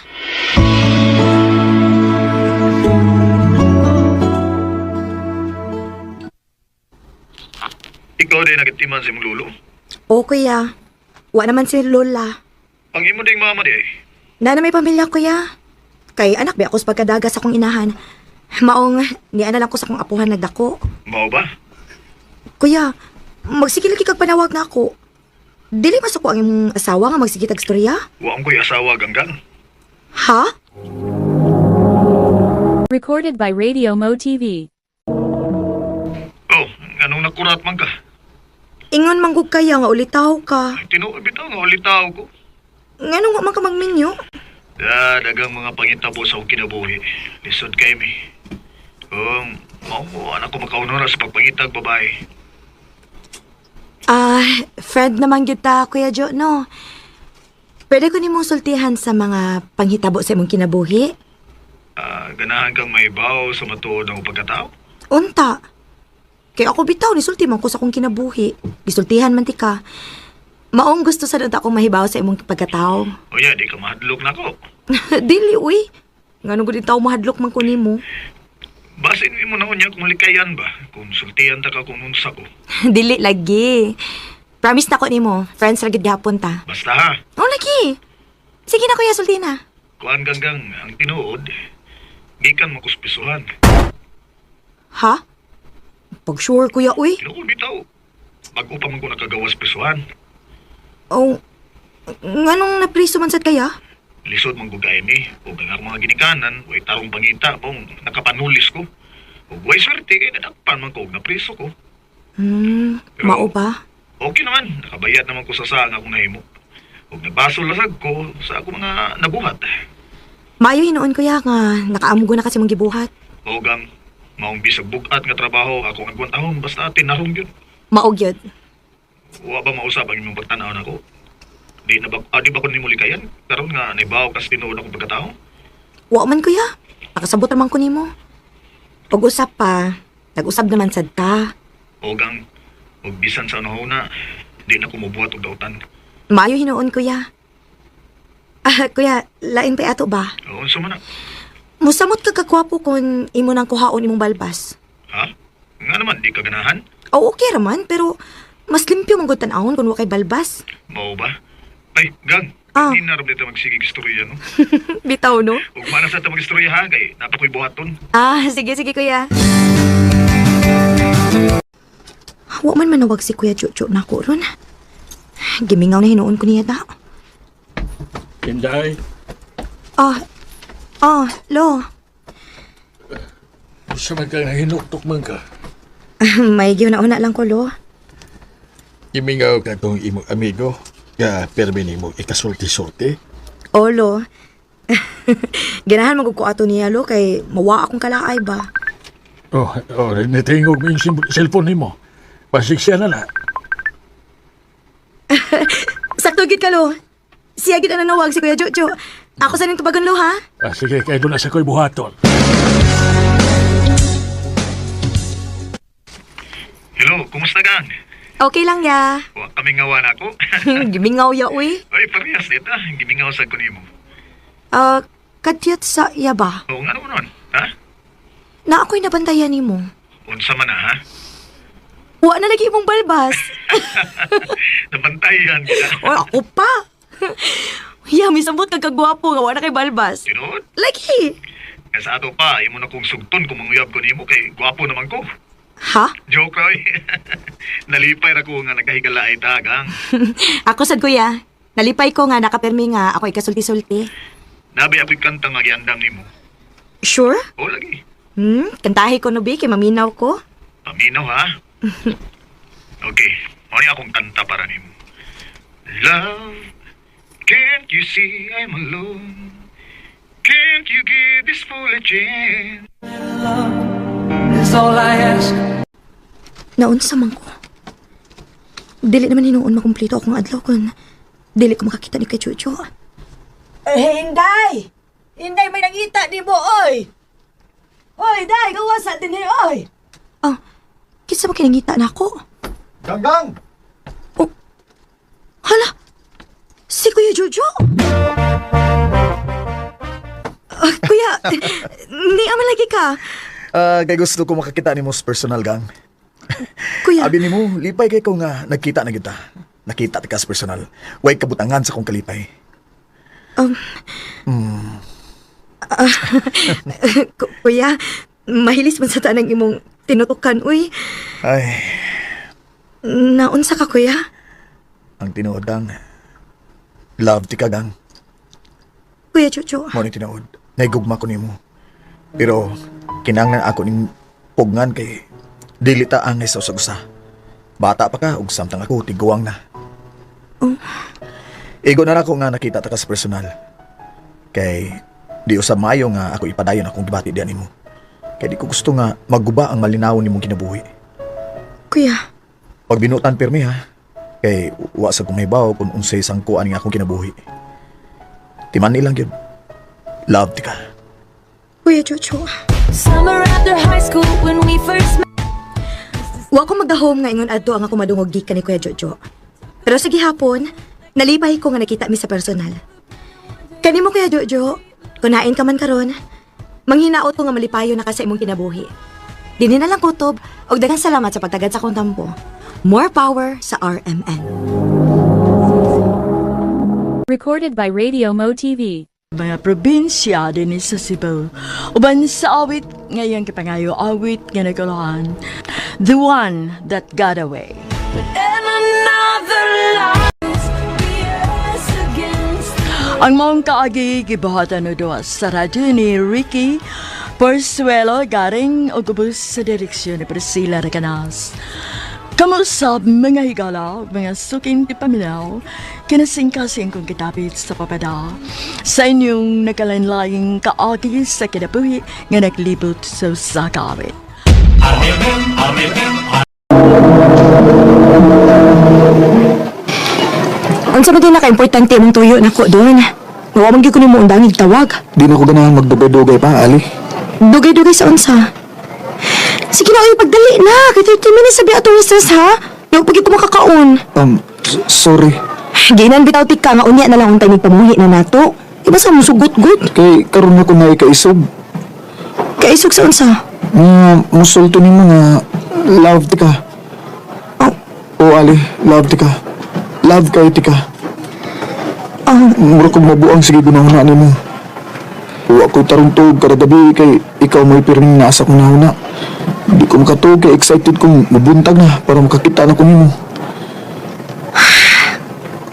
Ikaw din nagtiman sa imong lulo. O kuya, wa naman si Lola. Ang imo ding mama di ay. Nana may pamilya kuya. Kay anak ba ako sa pagkadaga sa akong inahan. Maong niana lang ko sa akong apuhan nagdako. Mao ba? Kuya, magsige lagi kag panawag na ako. Dili masuko ang imong asawa nga magsige tag storya? Wa ang ko'y asawa Ganggang. Ha? Recorded by Radio Mo TV. Oh, anong nakurat man ka? Ingon manggug kaya nga ulitaw ka. Ay, tinuod bitaw nga ulitaw ko. Nganong wa man ka magminyo? Da, dagang mga pangitabo sa akong kinabuhi. Lisod kay mi. Mao mo anak ko makaunora sa pagpangitag babae. Ah, friend naman kita, Kuya Jo, no? Pwede ko nimong sultihan sa mga panghitabo sa imong kinabuhi? Ah, ganahan kang maibaw sa matuod ng pagkatao? Unta. Kay ako bitaw, nisulti man ko sa akong kinabuhi. Gisultihan man ti ka. Maong gusto sa unta akong mahibaw sa imong pagkatao. O ya, di ka mahadlok na ko. Dili, uy. Ngano gud taw mahadlok man ko nimo. Basin mo na unya kung likayan ba? Konsultihan ta ka kung unsa ko. Dili lagi. Promise na ko nimo, friends ra gid gihapon ta. Basta ha, Oh, lagi. Sige na kuya, sulti na. kuan ganggang ang tinuod, gikan makuspisuhan. Ha? Pag sure kuya, uy. Tinuod bitaw. Bago pa man ko nakagawas pisuhan. Oh, nganong napriso man sad kaya? Lisod man ko gaya ni, ug ang akong mga ginikanan, way tarong pangita, pong nakapanulis ko. Ug way swerte kay nadakpan man ko og napriso ko. Pero- Mao ba? Okay naman, nakabayad naman ko sa sa ang akong nahimo. Ug nabasol lasag ko sa akong mga nabuhat. Maayo hinuon kuya nga nakaamgo na kasi mong gibuhat. Ug ang maong bisag bugat nga trabaho ako ang agwantahon basta tinarong gyud. Mao gyud. Wa ba mausab ang imong pagtan-aw nako? Di na ba di ba ko nimo likayan? Karon nga naibaw kas tinuod akong pagkatao. Wa man kuya. Nakasabot naman ko nimo. Pag-usap pa, nag-usab naman sad ta. Ug ang Ug bisan sa unahuna, di na ko mobuhat og dautan. Maayo hinuon, kuya. Ah, kuya, lain pa ato ba? O, unsa man na? Musamot ka kagwapo kung imo nang kuhaon imong balbas. Ha? Nga naman, di ka ganahan? O okay raman, pero mas limpyo man gud tan-awon kung wa kay balbas. Mao ba? Ay, gang, Ah. hindi na rin magsigig istorya, no? Bitaw, no? Ug mana sa ta mag-istorya ha, kay napakoy buhaton. Ah, sige, sige, kuya. Wa man manawag si Kuya Chucho na ko ron. Gimingaw na hinuon ko niya da. Inday, Ah, ah, lo. usa man kang nahinuktok man ka. May una lang ko, lo. Gimingaw ka tong imong amigo. Nga permi nimo ikasulti-sulti. O, lo. Ganahan magug ko ato niya, lo, kay mawa akong kalaay ba. Oh, oh, nitingog mo yung cellphone nimo. Basig siya na na. Sakto gid ka, lo. Siya gid ang nanawag si Kuya Jojo. Ako sa ning tubagon, lo, ha? Ah, sige, kay doon na sa ko'y buhaton. Hello, kumusta gang? Okay lang, ya. Wa kami ngawa na ako. Gimingaw ya, uy. Ay, parehas dito. Gimingaw sa ko nimo. Ah, kadyot sa iya ba? Oo, nga naman nun. Ha? Na ako'y nabantayan nimo. Unsa man na, ha? Wa na lagi imong balbas. Nabantayan kita. O, ako pa. Ya, may sambot kag kagwapo nga wa na kay balbas. Tinuod? Lagi. Kaya sa ato pa, imo na kong sugton kung manguyab ko nimo kay gwapo naman ko. Ha? Joke ra oy. Nalipay ra ko nga nagkahigala ay ta, gang. Ako sad kuya. Nalipay ko nga nakapirmi nga ako ikasulti-sulti. Nabi ako'y kanta nga giandam nimo. Sure? O lagi. Kantahi ko no bi kay maminaw ko. Paminaw ha. Okay, mao ni akong kanta para nimo. Love, can't you see I'm alone? Can't you give this fool a chance? Is all I ask. Naunsa man ko. Dili naman hinuon makumpleto akong adlaw kun dili ko makakita ni kay Chucho. Eh, Inday! Inday, may nangita ni mo, oy! Oy, Day, gawa sa din oy! Oh, kinsa ba kinangita na ako? Ganggang! Oh, hala! Si Kuya Jojo! Ah, kuya, ni ama lagi ka. Ah, kay gusto ko makakita nimo sa personal, gang. Kuya, Abi nimo, lipay kay ko nga nagkita na kita. Nakita ta ka sa personal. Way kabutangan sa kong kalipay. Kuya, mahilis man sa tanang imong tinutukan, uy. Ay, Naunsa ka, kuya? ang tinuod, gang. Love ti ka, gang. Kuya Jojo, Mo ni tinuod. Naigugma ko nimo. Pero kinahanglan ako ning pugngan kay dili ta angay sa usag-usa. Bata pa ka ug samtang ako tiguang na. Oh. Igo na ra ako nga nakita ta ka sa personal. Kay di usab maayo nga ako ipadayon akong gibati diyan nimo. Kay di ko gusto nga maguba ang malinawon nimong kinabuhi. Kuya, Pag binutan pirmi ha. Kay wa sa kumibaw kung unsay sangkuan nga akong kinabuhi. Timan ilang gyud. Love ti ka. Kuya Jojo. Summer after high school when we first met. Wa ko magdahom nga ingon adto ang ako madungog gikan ni Kuya Jojo. Pero sige hapon, nalipay ko nga nakita mi sa personal. Kanimo Kuya Jojo, kunain ka man karon, manghinaot ko nga malipayo na ka sa imong kinabuhi. Dini na lang kutob og daghang salamat sa pagtagad sa akong tampo. More power sa RMN. Recorded by Radio Mo TV. Mga probinsya din sa Cebu. Uban sa awit, ngayon kapangayo awit nga nagkuluhan. The One That Got Away. And another lies be us against Ang maong kaagi gibuhatan o duwa sa radyo ni Ricky Porsuelo garing og ubos sa direksyon ni Priscilla Recanas. Kamusab mga higala, mga suking tipaminaw, kinasingkasing kong kitapit sa papada. Sa inyong nagkalain-laing kaagi sa kinabuhi nga naglibot sa usa ka awit. Unsa man din naka-importante imong tuyo nako doon? Wa man gyud ko nimo undangig tawag. Di na ko ganahan magdugay-dugay pa, Ali. Dugay-dugay sa unsa. Sige na, uy, pagdali na. Kay 30 minutes sabi atong recess, ha? Yung pagi ko makakaon. Sorry. Ginan bitaw tika nga unya na lang untay nagpamuhi na nato. Iba sa musugot-gut. Kay karon na ko na ikaisog. Kaisog sa unsa? Nga, musulto nimo nga love ti ka. Oh. O Ali, love ti ka. Love kayo ti ka. Mura kong mabuang sige gunahuna nimo. Wa ko'y tarong tuog kada gabi kay ikaw may pirming nasa kong nahuna. Di ko makatuog kay excited kong mabuntag na para makakita na ko nimo.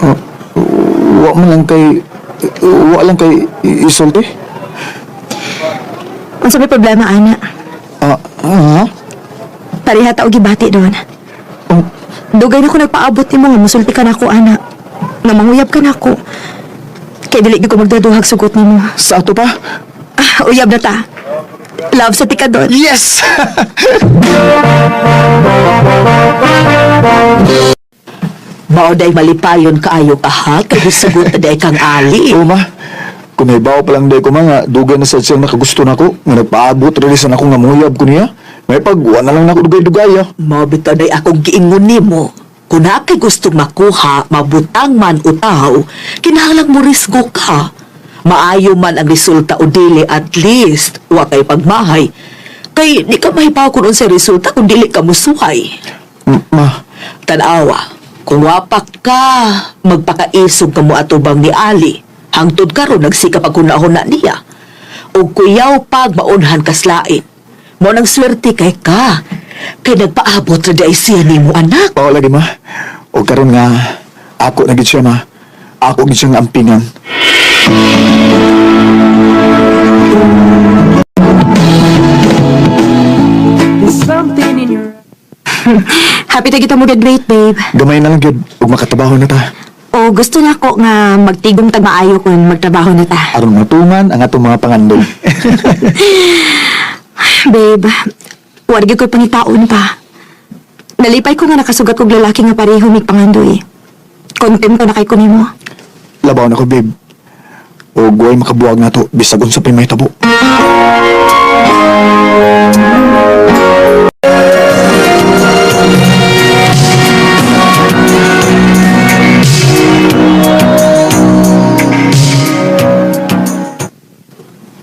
Ah, wa man lang kay wa lang kay isulti. Unsa may problema ana? Ah, ah, Pareha ta og gibati doon. Oh. Dugay na ko nagpaabot nimo nga musulti ka nako ana. Nga manguyab ka nako. Kay dili gyud ko magdaduhag sugot nimo. Sa ato pa? Ah, uyab na ta. Love sa tika doon. Yes! Mao day malipayon kaayo ka ha, kay gisugot na day kang Ali. Oo, ma. Kung may bawo pa lang day ko mga, dugay na sad siyang nakagusto nako, nga nagpaabot rili sa nako nga muyab ko niya. May pag, wa na lang nako dugay-dugay ah. Mao bitaw day akong giingon nimo. Kung naa kay gustong makuha, mabutang man o tao, kinahanglang mo risgo ka. Maayo man ang resulta o dili, at least wa kay pagmahay. Kay di ka mahibaw kung unsay resulta kung dili ka musuhay. Ma, Tanawa, kung wapak ka, magpakaisog ka mo atubang ni Ali. Hangtod karon nagsikap ang hunahuna niya. O kuyaw pag maunhan kaslain. Mo nang swerte kay ka. Kay nagpaabot ra di siya nimo anak. oo lagi ma. O karon nga, ako na gid siya ma. Ako gid siyang ampingan. Happy ta kita mo graduate, babe. Gamay na lang gyud ug makatrabaho na ta. O gusto na ko nga magtigom tag maayo kun magtrabaho na ta. Aron matungan ang atong mga pangandoy. Babe, wargi ko'y pangitaon pa. Nalipay ko nga nakasugat kog lalaki nga pareho mig pangandoy. Kontento na kay ko nimo. Labaw na ko, babe. O guway makabuwag na to, bisag unsa pa'y mahitabo.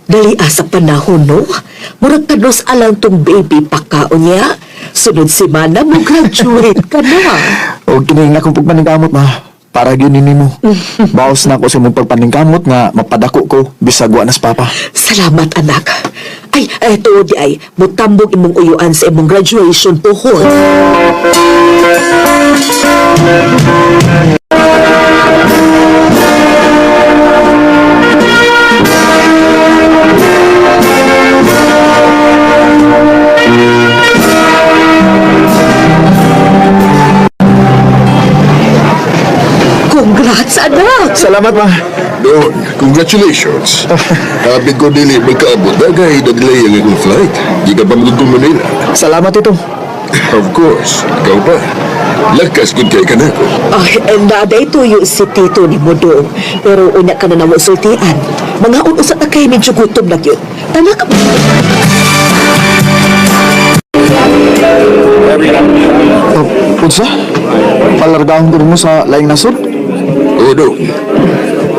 Dali sa panahon no. Murag kanos alang tong baby pa ka unya. Sunod semana mo graduate ka na. O kini nga akong pagpaningkamot ma. Para gyud ni nimo. Baos na ako sa imong pagpaningkamot nga mapadako ko bisag wa nas papa. Salamat anak. Ay, eto di ay mutambog imong uyuan sa imong graduation pohon. Congrats, anak! Salamat ma. Don, congratulations. Happy ko dili magkaabot na kay na-delay ang akong flight. Di ka pa magod Manila. Salamat ito. Of course, ikaw pa. Lakas gud kay kanako. Ay, naday tuyo si Tito ni Modong. Pero unya ka na namo sultian. Mga unusa ta kay medyo gutom na gyud. Tala ka ba? Oh, unsa? Palargahon ko nimo sa laing nasod? O Don,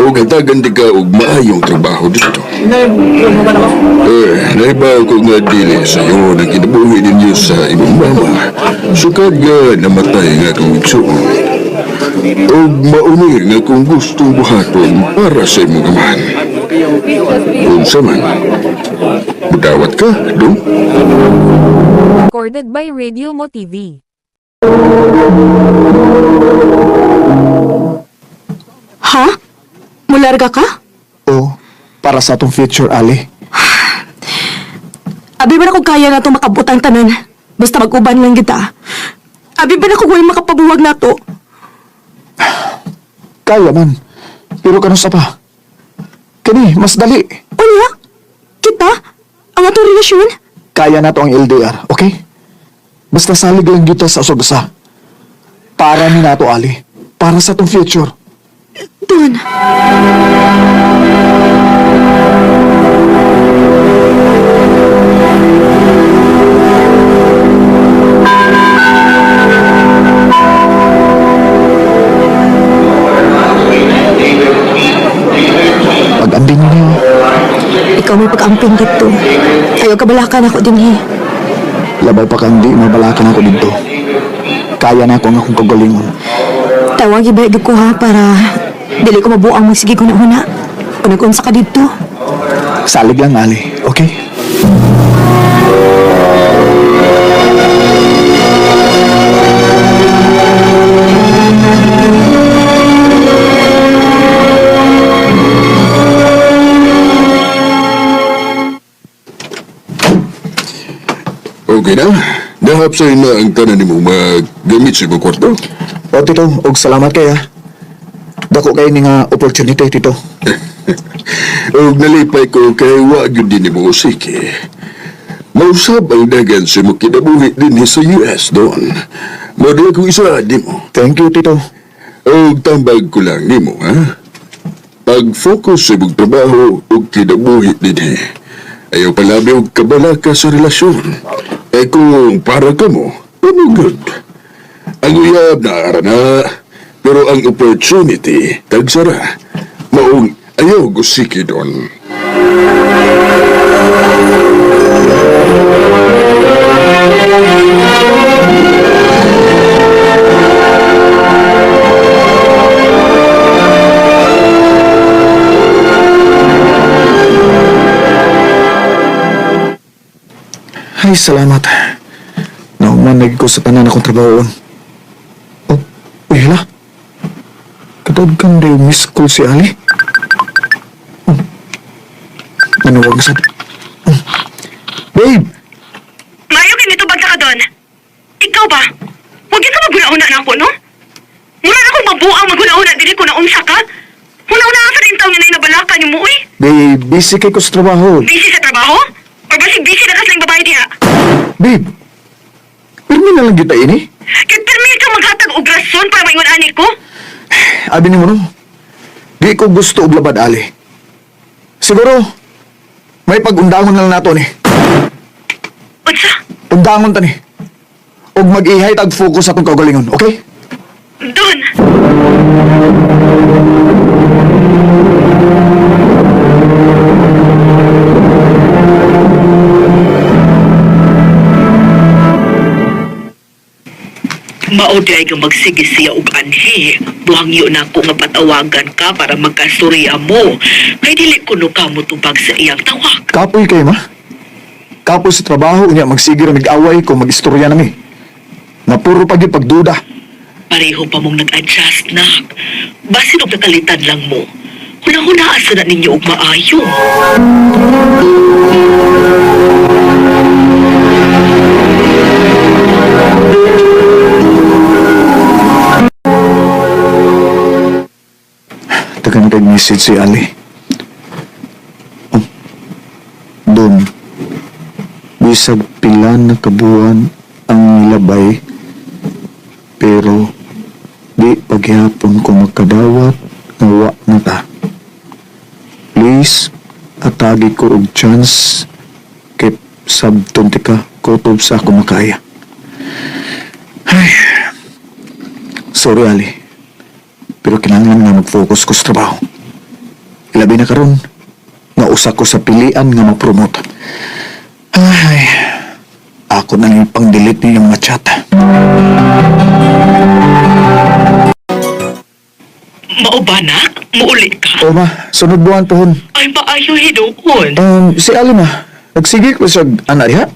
o gatagan di ka og maayong trabaho dito. Eh, naibaw ko nga dili sa iyo na kinabuhi ninyo sa imong mama. Sukad nga namatay nga akong igsuon. Og mauni nga kung gustong buhaton para sa imong amahan. Unsa man, budawat ka, Dong? Recorded by Radio Mo TV. Ha? Mularga ka? O, para sa atong future, Ali. Abi ba na kung kaya na itong makabutang tanan? Basta mag-uban lang kita. Abi ba na kung way makapabuwag na to? Kaya man. Pero kanusa pa? Kani, mas dali. Unya? Kita? Ang atong relasyon? Kaya na to ang LDR, okay? Basta salig lang gyud ta sa usag-usa. Para ni nato, Ali. Para sa atong future. Don. Ikaw may pag-amping dito. Ayaw kabalakan ako din eh. Labaw pa kang di mabalakan ako dito. Kaya na ako ang akong kagalingon. Tawag iba ko ha para dili ko mabuang magsige huna-huna. Kung nag-unsa ka dito. Salig lang, Ali. Okay? Okay na? Nahapsay na ang tanan nimo magamit sa imong kwarto? O, Tito, og salamat kay ha. Dako kay ni nga opportunity, Tito. Og nalipay ko kay wa gyud din nimo usiki. Mausab ang dagan sa imong kinabuhi dinhi sa US doon. Model ko isa nimo. Thank you, Tito. Og tambag ko lang nimo, ha? Pag-focus sa imong trabaho ug kinabuhi dinhi. Ayaw palabi og kabalaka sa relasyon. Eh kung para ka mo, good. Ang uyab na ara na, pero ang opportunity, tagsara. Maong ayaw gusiki doon. Ay, salamat. Nauman lagi ko sa tanan akong trabahoon. Oh, uy, hala. Katod kang daw miss call si Ali. Oh. Nanawag na sa... Oh. Babe! Mayo ganito bagta ka doon. Ikaw ba? Huwag ka maghuna-huna na ako, no? Mura na akong mabuang maghuna-huna dili ko na unsa ka. Huna-huna ka sa rin taong nga nabalaka ni mo, uy. Babe, busy kay ko sa trabaho. Busy sa trabaho? Or basig busy na kaslang babae diha? Babe, pirmi na lang kita ini. Kay pirmi ka maghatag og rason para maingon ani ko? Abi nimo no. Di ko gusto og labad ali. Siguro may pagundangon na lang nato ni. Unsa? Undangon ta ni. Og mag-ihay tag focus sa atong kaugalingon, okay? Doon. Mao di ay nga magsige siya og anhi. Buhangyo na ko nga patawagan ka para magkastorya mo. Kay dili kuno ka mo tubag sa iyang tawag. Kapoy kay ma. Kapoy sa trabaho unya magsige ra mig-away kung magistorya nami. Napuro pa gyud pagduda. Pareho pa mong nag-adjust na. Basin og nakalitan lang mo. Huna-huna asa na ninyo og maayo. Tagan kay message si Ali. Oh. Doon. Bisag pila na kabuan ang nilabay, pero di paghihapon ko magkadawat nga wa na ta. Please, atagi ko og chance kay sabton ti ka kutob sa ako makaya. Ay, sorry Ali. Pero kinahanglan nga mag-focus ko sa trabaho. Ilabi na karon, nga usa ko sa pilian nga ma-promote. Ay, ako na lang pang-delete niyang mga chat. Mao ba nak? Muuli ka? O ma, sunod buwan pohon. Ay maayo hinuon. Si Ali ma, nagsige ko sa anak diha.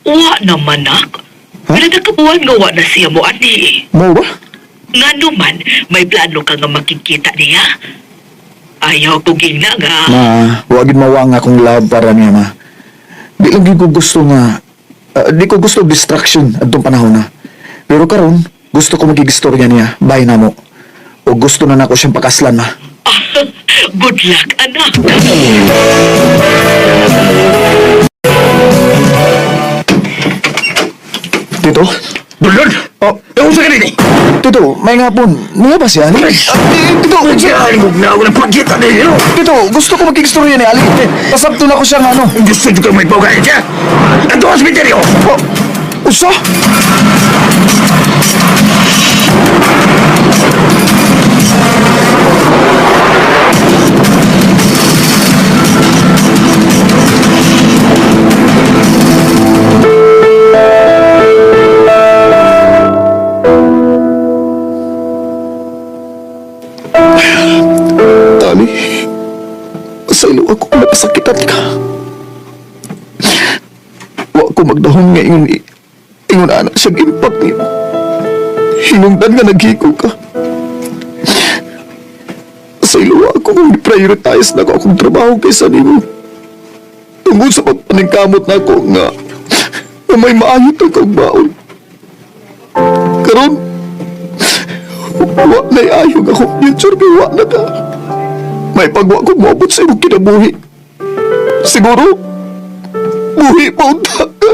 Wa naman nak. Ha? Pero nakabuan nga wa na siya mo ani. Mo ba? Nga naman, may plano ka nga makikita niya. Ayaw ko gina nga. Ma, wagin mawa nga akong love para niya ma. Di lang gyud ko gusto nga, di ko gusto distraction adtong panahon na. Pero karon, gusto ko magigistorya niya, bye na mo. O gusto na nako siyang pakaslan ma. Good luck, anak. Tito? Dulon! Oh, Eh, unsa ka nini? Tito, may nga po. Niya ba si Ali? Tito, Ay, na ako ng pagkita ninyo! Tito, gusto ko magkikstorya ni Ali. Pasabto na ko siyang ano. Gusto nyo kang may pawagay siya? Ato ang cemetery, oh! Oh, usa? Pasaylo ako kung napasakitan ka. Wa ko magdahom nga ingon ingon ana siyang impact nimo. Hinungdan nga naghiko ka. Pasaylo ako kung prioritize na ko akong trabaho kaysa nimo. Tungod sa pagpaningkamot na ako nga nga may maayo ta kang baon. Karon, wa na'y ayog akong future kay wa na ka. May pagwa ko moabot sa imong kinabuhi. Siguro, buhi pa unta ka.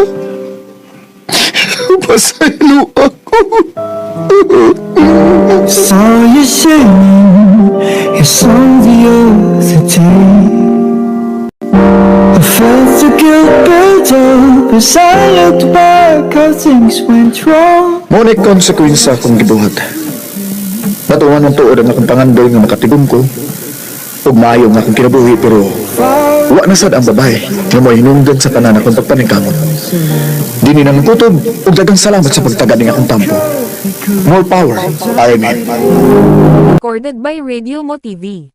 Pasaylo ako. Saw you singing your song the other day. I felt the guilt build up as I looked back how things went wrong. Mo ni konsekwensya akong gibuhat. Natuwa ng tuod ang akong pangandoy nga makatigom ko. Ug maayo nga akong kinabuhi pero wa na sad ang babae nga mo hinungdan sa tanan akong pagpaningkamot. Dini na kutob ug daghang salamat sa pagtaga ning akong tampo. More power, RMN. Recorded by Radio Mo TV.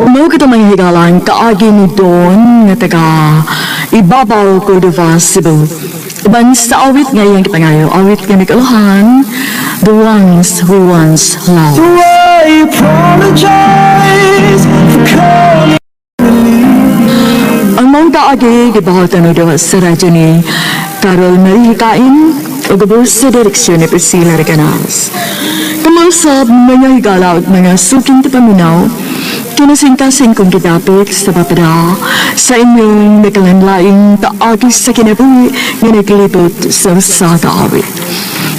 Mao kita mga higalan kaagi ni Don nga taga Ibabaw, Cordova, Cebu. Uban sa awit nga iyang gipangayo, awit nga nag-uluhan, The Ones Who Once Loved. Do I apologize for calling? Ang maong kaagi gibuhatan ni Don sa radyo ni Carol Marie Hikain ug ubos sa direksyon ni Priscilla Recanas. Kamausap mga higala at mga suking tapaminaw, kinasingkasing kong gidapit sa papada sa inyong nakalanlaing paagi sa kinabuhi nga naglibot sa usa ka awit.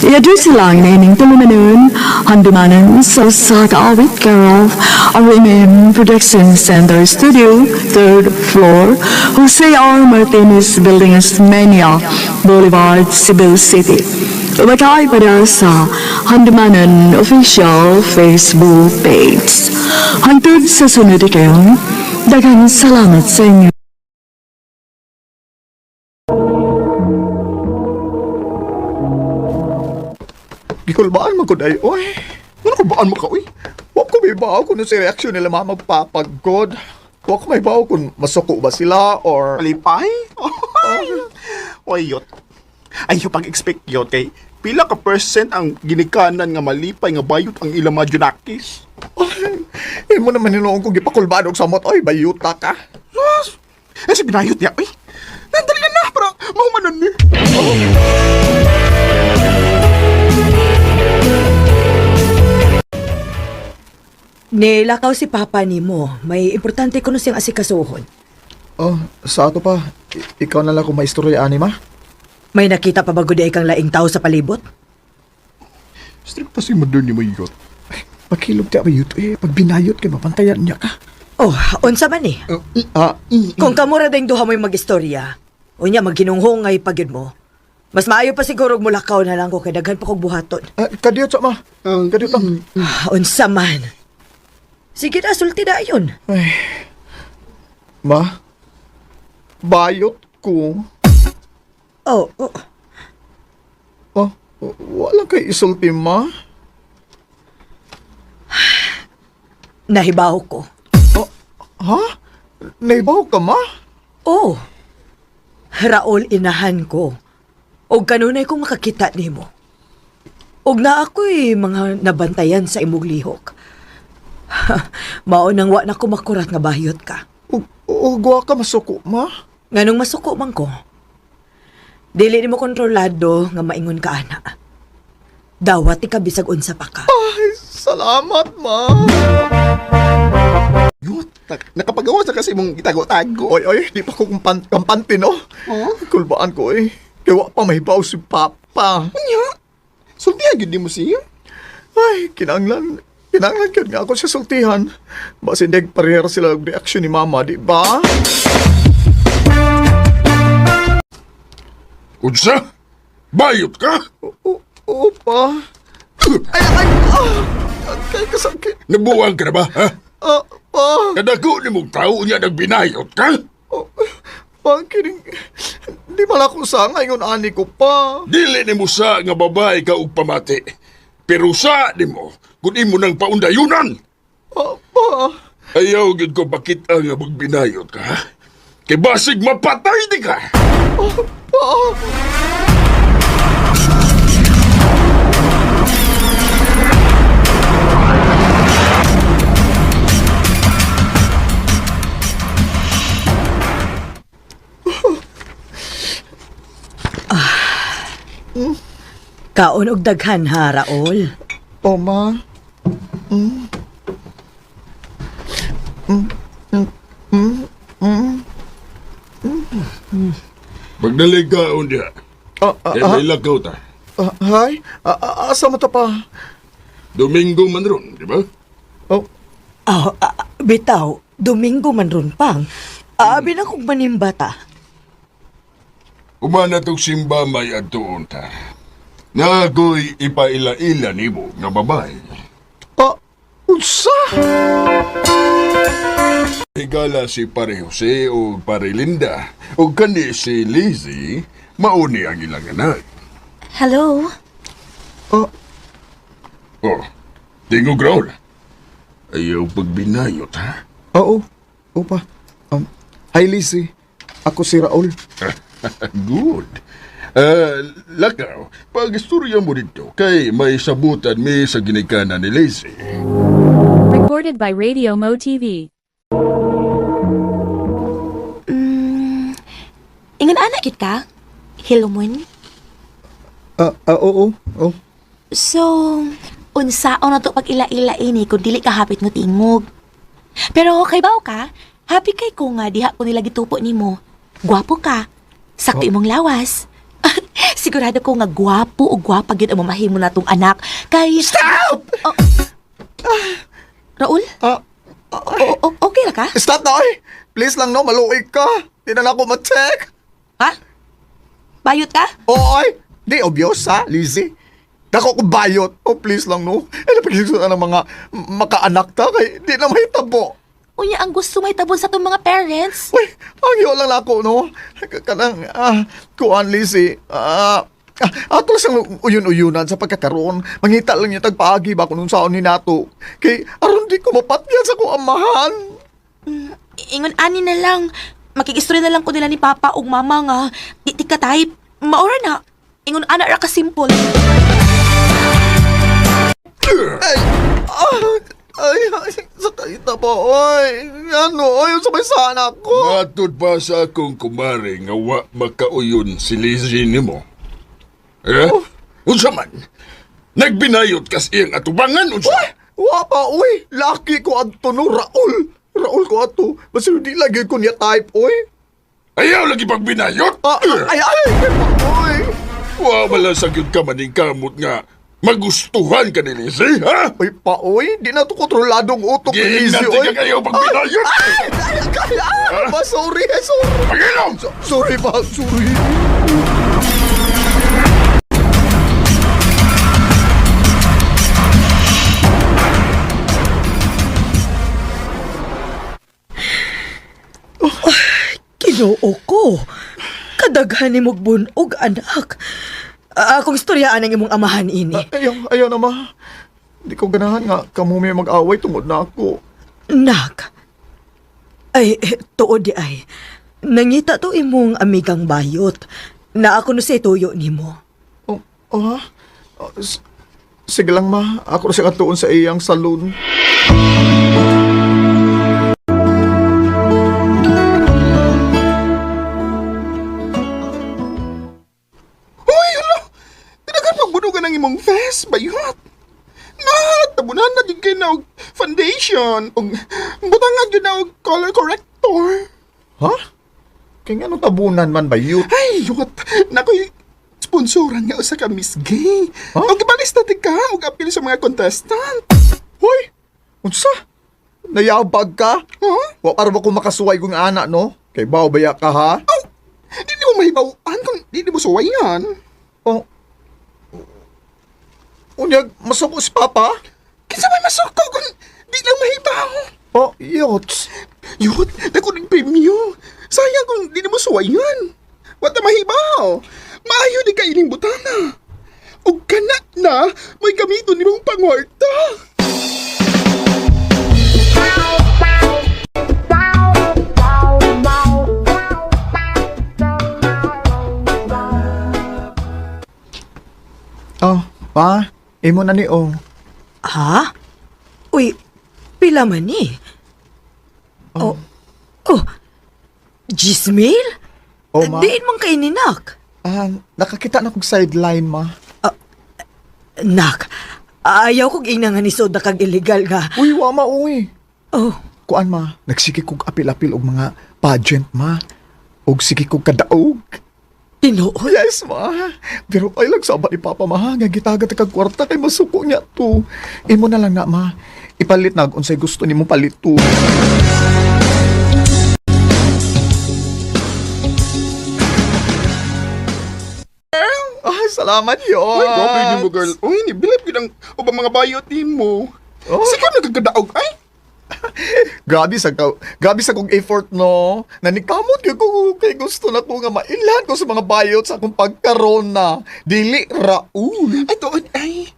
I-address lang na ining tulumanon, handumanan sa usa ka awit, care of RMN Production Center Studio, 3rd floor, Jose R. Martinez Building, Osmeña Boulevard, Cebu City. Umakay pa na sa Handumanan official Facebook page. Hangtod sa sunod kayo, daghang salamat sa inyo. Gikulbaan man ko day, oy. Ano kulbaan mo ka, oy? Wa ko may bawo kung si reaksyon nila mga magpapagod. Wa ko may bawo kung masuko ba sila or... Malipay? Oy, yot. Ay, yung pag-expect yot kay pila ka percent ang ginikanan nga malipay nga bayot ang ilang mga junakis. Ay, imo naman hinuon kong gipakulbaan og samot, oy, bayuta ka. Sus! Eh, si binayot niya, oy. Nandali na na, para mahumanon ni. Nilakaw si Papa nimo. May importante kuno siyang asikasuhon. Oh, sa ato pa, ikaw na lang kung maistorya ani ma. May nakita pa ba gud ay kang laing tao sa palibot? Strip pa si mother ni mo yot. Pagkilog ti bayot eh, pag binayot kay mapantayan niya ka. Oh, unsa man eh. Ah, Kung kamura ding duha mo'y magistorya, unya maghinunghongay pa gyud mo. Mas maayo pa siguro og mulakaw na lang ko kay daghan pa kog buhaton. Kadiyot sa ma. Kadiyot lang. Ah, unsa man. Sige na, sulti na yun. Ay. Ma, bayot ko. Oh, oh. Oh, wala kay isulti, ma. Nahibaw ko. Oh, ha? Nahibaw ka, ma? Oh. Raol inahan ko. Og kanunay kong makakita nimo. Og naa ako'y mga nabantayan sa imong lihok. Mao nang wa na ko makurat nga bayot ka. Og wa ka masuko, ma? Nganong masuko man ko. Dili nimo kontrolado nga maingon ka ana. Dawat ka bisag unsa pa ka. Ay, salamat, ma. Yot, nakapagawa sa kasi mong gitago-tago. Oy, oy, di pa ko kampante, no? Oh? Kulbaan ko, eh. Kaya wa pa mahibaw si Papa. Anya? Sultihan gyud nimo siya. Ay, kinanglan. Kinanglan gyud nga ako siya sultihan. Basin deg parehera sila og reaksyon ni Mama, di ba? Unsa? Bayot ka? Oo, pa. Ay, ay, ah! Kay kasakit. Nabuwang ka na ba, ha? Ah, pa. Kadako ni mong tao niya nagbinayot ka? Oh, pa, kining... Di man ako sa ngayon ani ko pa. Dili ni mo sa nga babae ka og pamati. Pero sa ni mo, kung imo nang paundayunan. Ah, pa. Ayaw gid ko pakita nga magbinayot ka, ha? Kay basig mapatay di ka! Oh, pa! Kaon og daghan ha, Raol. Oh, ma. Mm. Mm. Mm. Mm. Mm. Pagdalig ka, unya. Kay may lakaw ta. Hi? Asa mo ta pa? Domingo man ron, di ba? Oh. Oh, bitaw, Domingo man ron pang. Abi na kong manimba ta. Umana tong simba may adtuon ta. Na ako'y ipaila-ila nimo nga babae. Ah, unsa? Higala si Pare Jose o Pare Linda o kani si Lizzie, mauni ang ilang anak. Hello? Oh. Oh, tingog Raul. Ayaw pagbinayot, ha? Oo. Oo pa. Hi, Lizzie. Ako si Raul. Good. Lakaw, pag-istorya mo dito, kay may sabutan mi sa ginikanan ni Lizzie. Recorded by Radio Mo TV. Ingon ana gid ka? Hilomon? Oo. Oh. So, unsaon na to pag ila-ila ini kung dili ka hapit mo tingog. Pero kay bao ka, happy kay ko nga diha ko nila gitupo nimo. Gwapo ka. Sakto imong lawas. Sigurado ko nga gwapo o gwapa gyud ang mamahimo natong anak kay Stop! Oh. Raul? Okay ra ka? Stop na, oy! Please lang, no? Maluig ka. Di na ako ma-check. Ha? Bayot ka? Oo, oy! Di obvious, ha, Lizzie? Dako ko bayot. Oh, please lang, no? Eh, napagsigsunan ng mga makaanak ta kay di na mahitabo. Unya ang gusto may tabon sa tong mga parents. Uy, ang iyo lang nako, no? Kanang, kuan, Lizzie. Ato lang siyang uyon-uyunan sa pagkakaroon. Mangita lang niya tagpaagi ba kung saon ni nato. Kay, aron di ko mapatyan sa kong amahan. Ingon ani na lang. Makikistorya na lang ko nila ni Papa ug Mama nga di ti ka type. Maura na. Ingon ana ra ka simple. Ay, ay, ay, sakit na po, oy. Ano, oy, sabay sana ako. Matod pa sa akong kumare nga wa makauyon si Lizzie nimo. Eh? Oh. Unsa man? Nagbinayot kas iyang atubangan unsa? Uy, wa pa, uy. Laki ko adto no, Raul. Raul ko ato. Basta di lagi ko niya type, uy. Ayaw lagi pagbinayot. Ay, ay, ay, uy. Wa wala sa gyud ka maningkamot nga magustuhan ka ni Lizzie, ha? Uy pa, uy. Di na to kontroladong utok ni Giingnan Lizzie, uy. ka kayo pagbinayot. Ay, ay, ay, ay, ba, sorry, eh, sorry. Pagilom! Sorry ba, sorry. Ginoo ko. Kadaghan ni mong bunog, anak. Akong istoryaan ang imong amahan ini. Ayaw, ayaw na, ma. Di ko ganahan nga kamo may mag-away tungod na ako. Nak. Ay, tuod di ay. Nangita to imong amigang bayot. Na ako no sa tuyo nimo. Oh, oh ha? Oh, sige lang, ma. Ako na siya katuon sa iyang saloon. Uy, ala! Tinagan pagbunugan ang imong face, bayot! Na, tabunan na din kayo na og foundation, og butangan yun na og color corrector. Ha? Kaya nga nung tabunan man ba yun? Ay, yot! Nakoy, sponsoran nga usa ka Miss Gay. Huh? Og ibalis na ka, og appeal sa mga contestant. Hoy! Unsa? Nayabag ka? Huh? Wa para ba ko makasuway kong ana, no? Kay bao baya ka, ha? Oh, di mo mahibaw-an kung di mo suwayan. Oh. Unyag, masuko si Papa? Kinsa may masuko kung di lang mahibaw. Oh, yots. Yot, dako ng premyo. Sayang kung di mo suwayan. Wata mahibaw. Maayo di ka ining butana. Og kana na, may gamiton nimong pangwarta. Pa, imo na ni oh. Ha? Uy, pila man ni? Oh, oh, 10,000? Oh, ma. Diin man kay ni, nak. Ah, nakakita na kog sideline, ma. Nak, ayaw kog ina nga nisod na kag illegal nga. Uy, wa ma, uy. Oh, Kuan ma, nagsige kog apil-apil og mga pageant ma. Og sige kog kadaog. Tinuod? Yes, ma. Pero ay lang saba ni Papa ma, nga gitagat kag kwarta kay masuko niya to. Imo na lang na ma. Ipalit na og unsay gusto nimo palit to. Ay, salamat yun. Uy, grabe nimo girl. Uy, nibilip gyud ang ubang mga bayot nimo. Oh. Sige nagkagadaog ay. Grabe sa kong effort no. Nanikamot gyud ko kay gusto na ko nga mailhan ko sa mga bayot sa akong pagkaron na. Dili Raul. Ay tuod ay.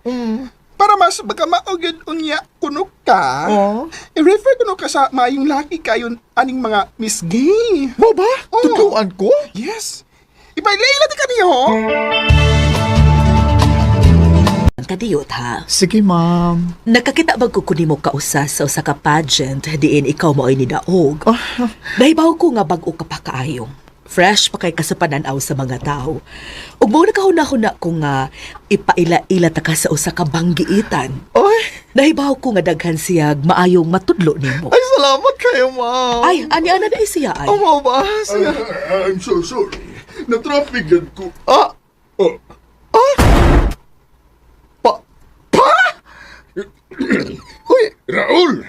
Para mas baka maugid unya kuno ka. Oh. I-refer kuno ka sa maayong laki kayon aning mga Miss Gay. Mo ba? Oh. Tutuan ko? Yes. Ipailay di ka niyo. Kadiyot ha. Sige, ma'am. Nakakita ba ko nimo kausa sa usa ka pageant diin ikaw mao'y nidaog? Nahibaw ko nga bag-o ka pa kaayo. Fresh pa kay ka sa pananaw sa mga tao. Ug mao nakahuna-huna ko nga ipaila-ila ta ka sa usa ka banggiitan. Ay, Nahibaw ko nga daghan siyag maayong matudlo nimo. ay salamat kayo, ma'am. Ay, ani ana na siya ay. Oh, mo ba? Sige. I'm so sorry. Na-traffic ko. Ah! Oh. Ah! Pa! Pa! Uy! Raul!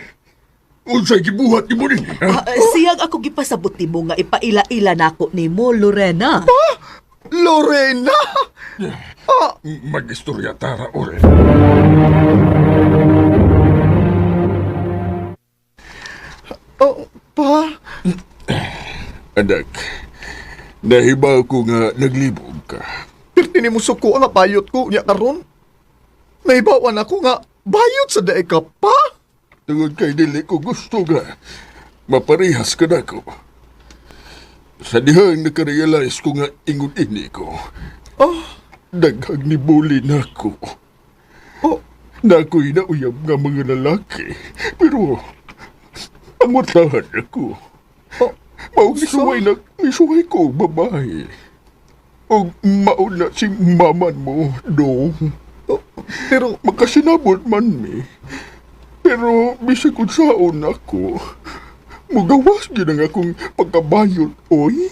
Unsay gibuhat nimo ni? Ha? Ah, siyag ako gipasabot nimo nga ipaila-ila nako nimo Lorena. Lorena! Ah! Mag-istorya ta, Raul. Oh, pa! Anak, nahibaw ko nga naglibog ka. Pirti ni mo suko ang bayot ko niya karon. Nahibawan ako nga bayot sa dae ka pa. Tungod kay dili ko gusto nga maparehas ka nako. Sa dihang nakarealize ko nga ingon ini ko. Oh, Daghang nibuli nako. oh, Nako'y nauyab nga mga lalaki. Pero, pangwatahan ako. oh. Maong misuway na, misuway ko babae. Og mauna si maman mo, do. Oh, pero Makasinabot man mi. Pero bisag unsaon ako, mugawas gyud ang akong pagkabayot, oy.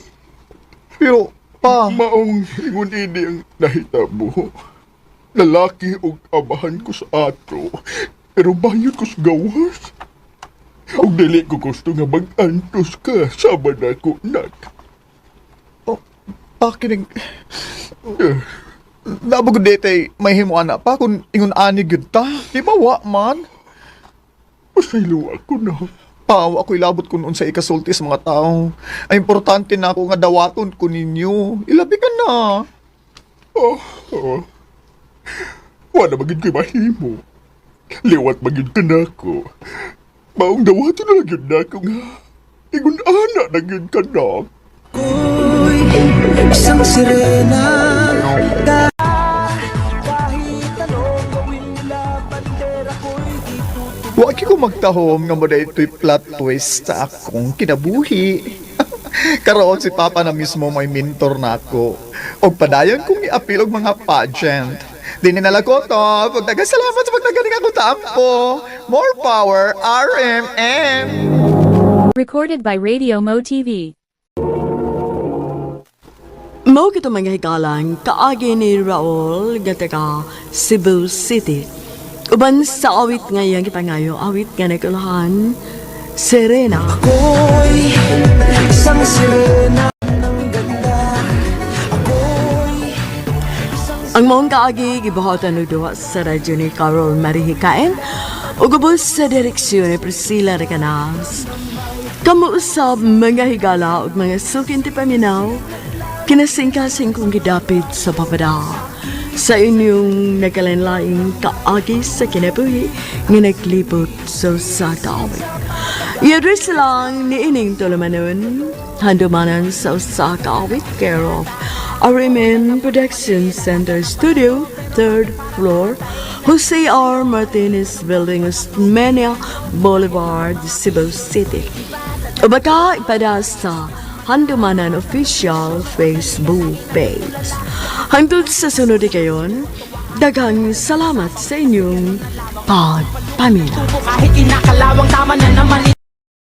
Pero pa, Maong ingon ini ang nahitabo. Lalaki og abahan ko sa ato, pero bayot ko sa gawas. Og dili ko gusto nga mag-antos ka sama na ko, nak. Oh, pa kining Nabog dito may himuan na pa kung ingon ani gyud ta. Di ba wa man? Pasaylo ako na. Pa, wa ko ilabot kun unsa ikasulti sa mga tao. Ang importante na ako nga dawaton ko ninyo. Ilabi ka na. Oh, oh. Wala magid ko'y mahimo. Liwat magid ka na ako. Maong dawaton na lang yun na ako nga. Ingon ana na yun ka na. Isang sirena. Wa ko magtahom nga mo ito'y plot twist sa akong kinabuhi. Karoon si Papa na mismo may mentor na ako. Og padayon kong iapil og mga pageant. Dini na lang ko to. Pagdagan salamat sa pagdagaling ako taampo. More power, RMN! Recorded by Radio Mo TV. Mao kito mga higalang kaagi ni Raul nga taga Cebu City. Uban sa awit nga iyang gipangayo, awit nga nagulahan, Serena. Ako'y isang sirena ng ganda. Ako'y Ang maong kaagi gibuhatan og duwa sa radyo ni Carol Marihikain ug ubos sa direksyon ni Priscilla Recanas. Kamo usab mga higala ug mga sukin ti paminaw, kinasingkasing kong gidapit sa papada. Sa inyong nagkalanlaing kaagi sa kinabuhi nga naglibot sa usa ka awit. I-address lang ni ining tulumanon, handumanan sa usa ka awit, care of RMN Production Center Studio, third floor, Jose R. Martinez Building, Osmeña Boulevard, Cebu City. O baka ipada sa Handumanan Official Facebook page. Hangtod sa sunod kayon, daghang salamat sa inyong pagpaminaw. Kahit kinakalawang tama na naman.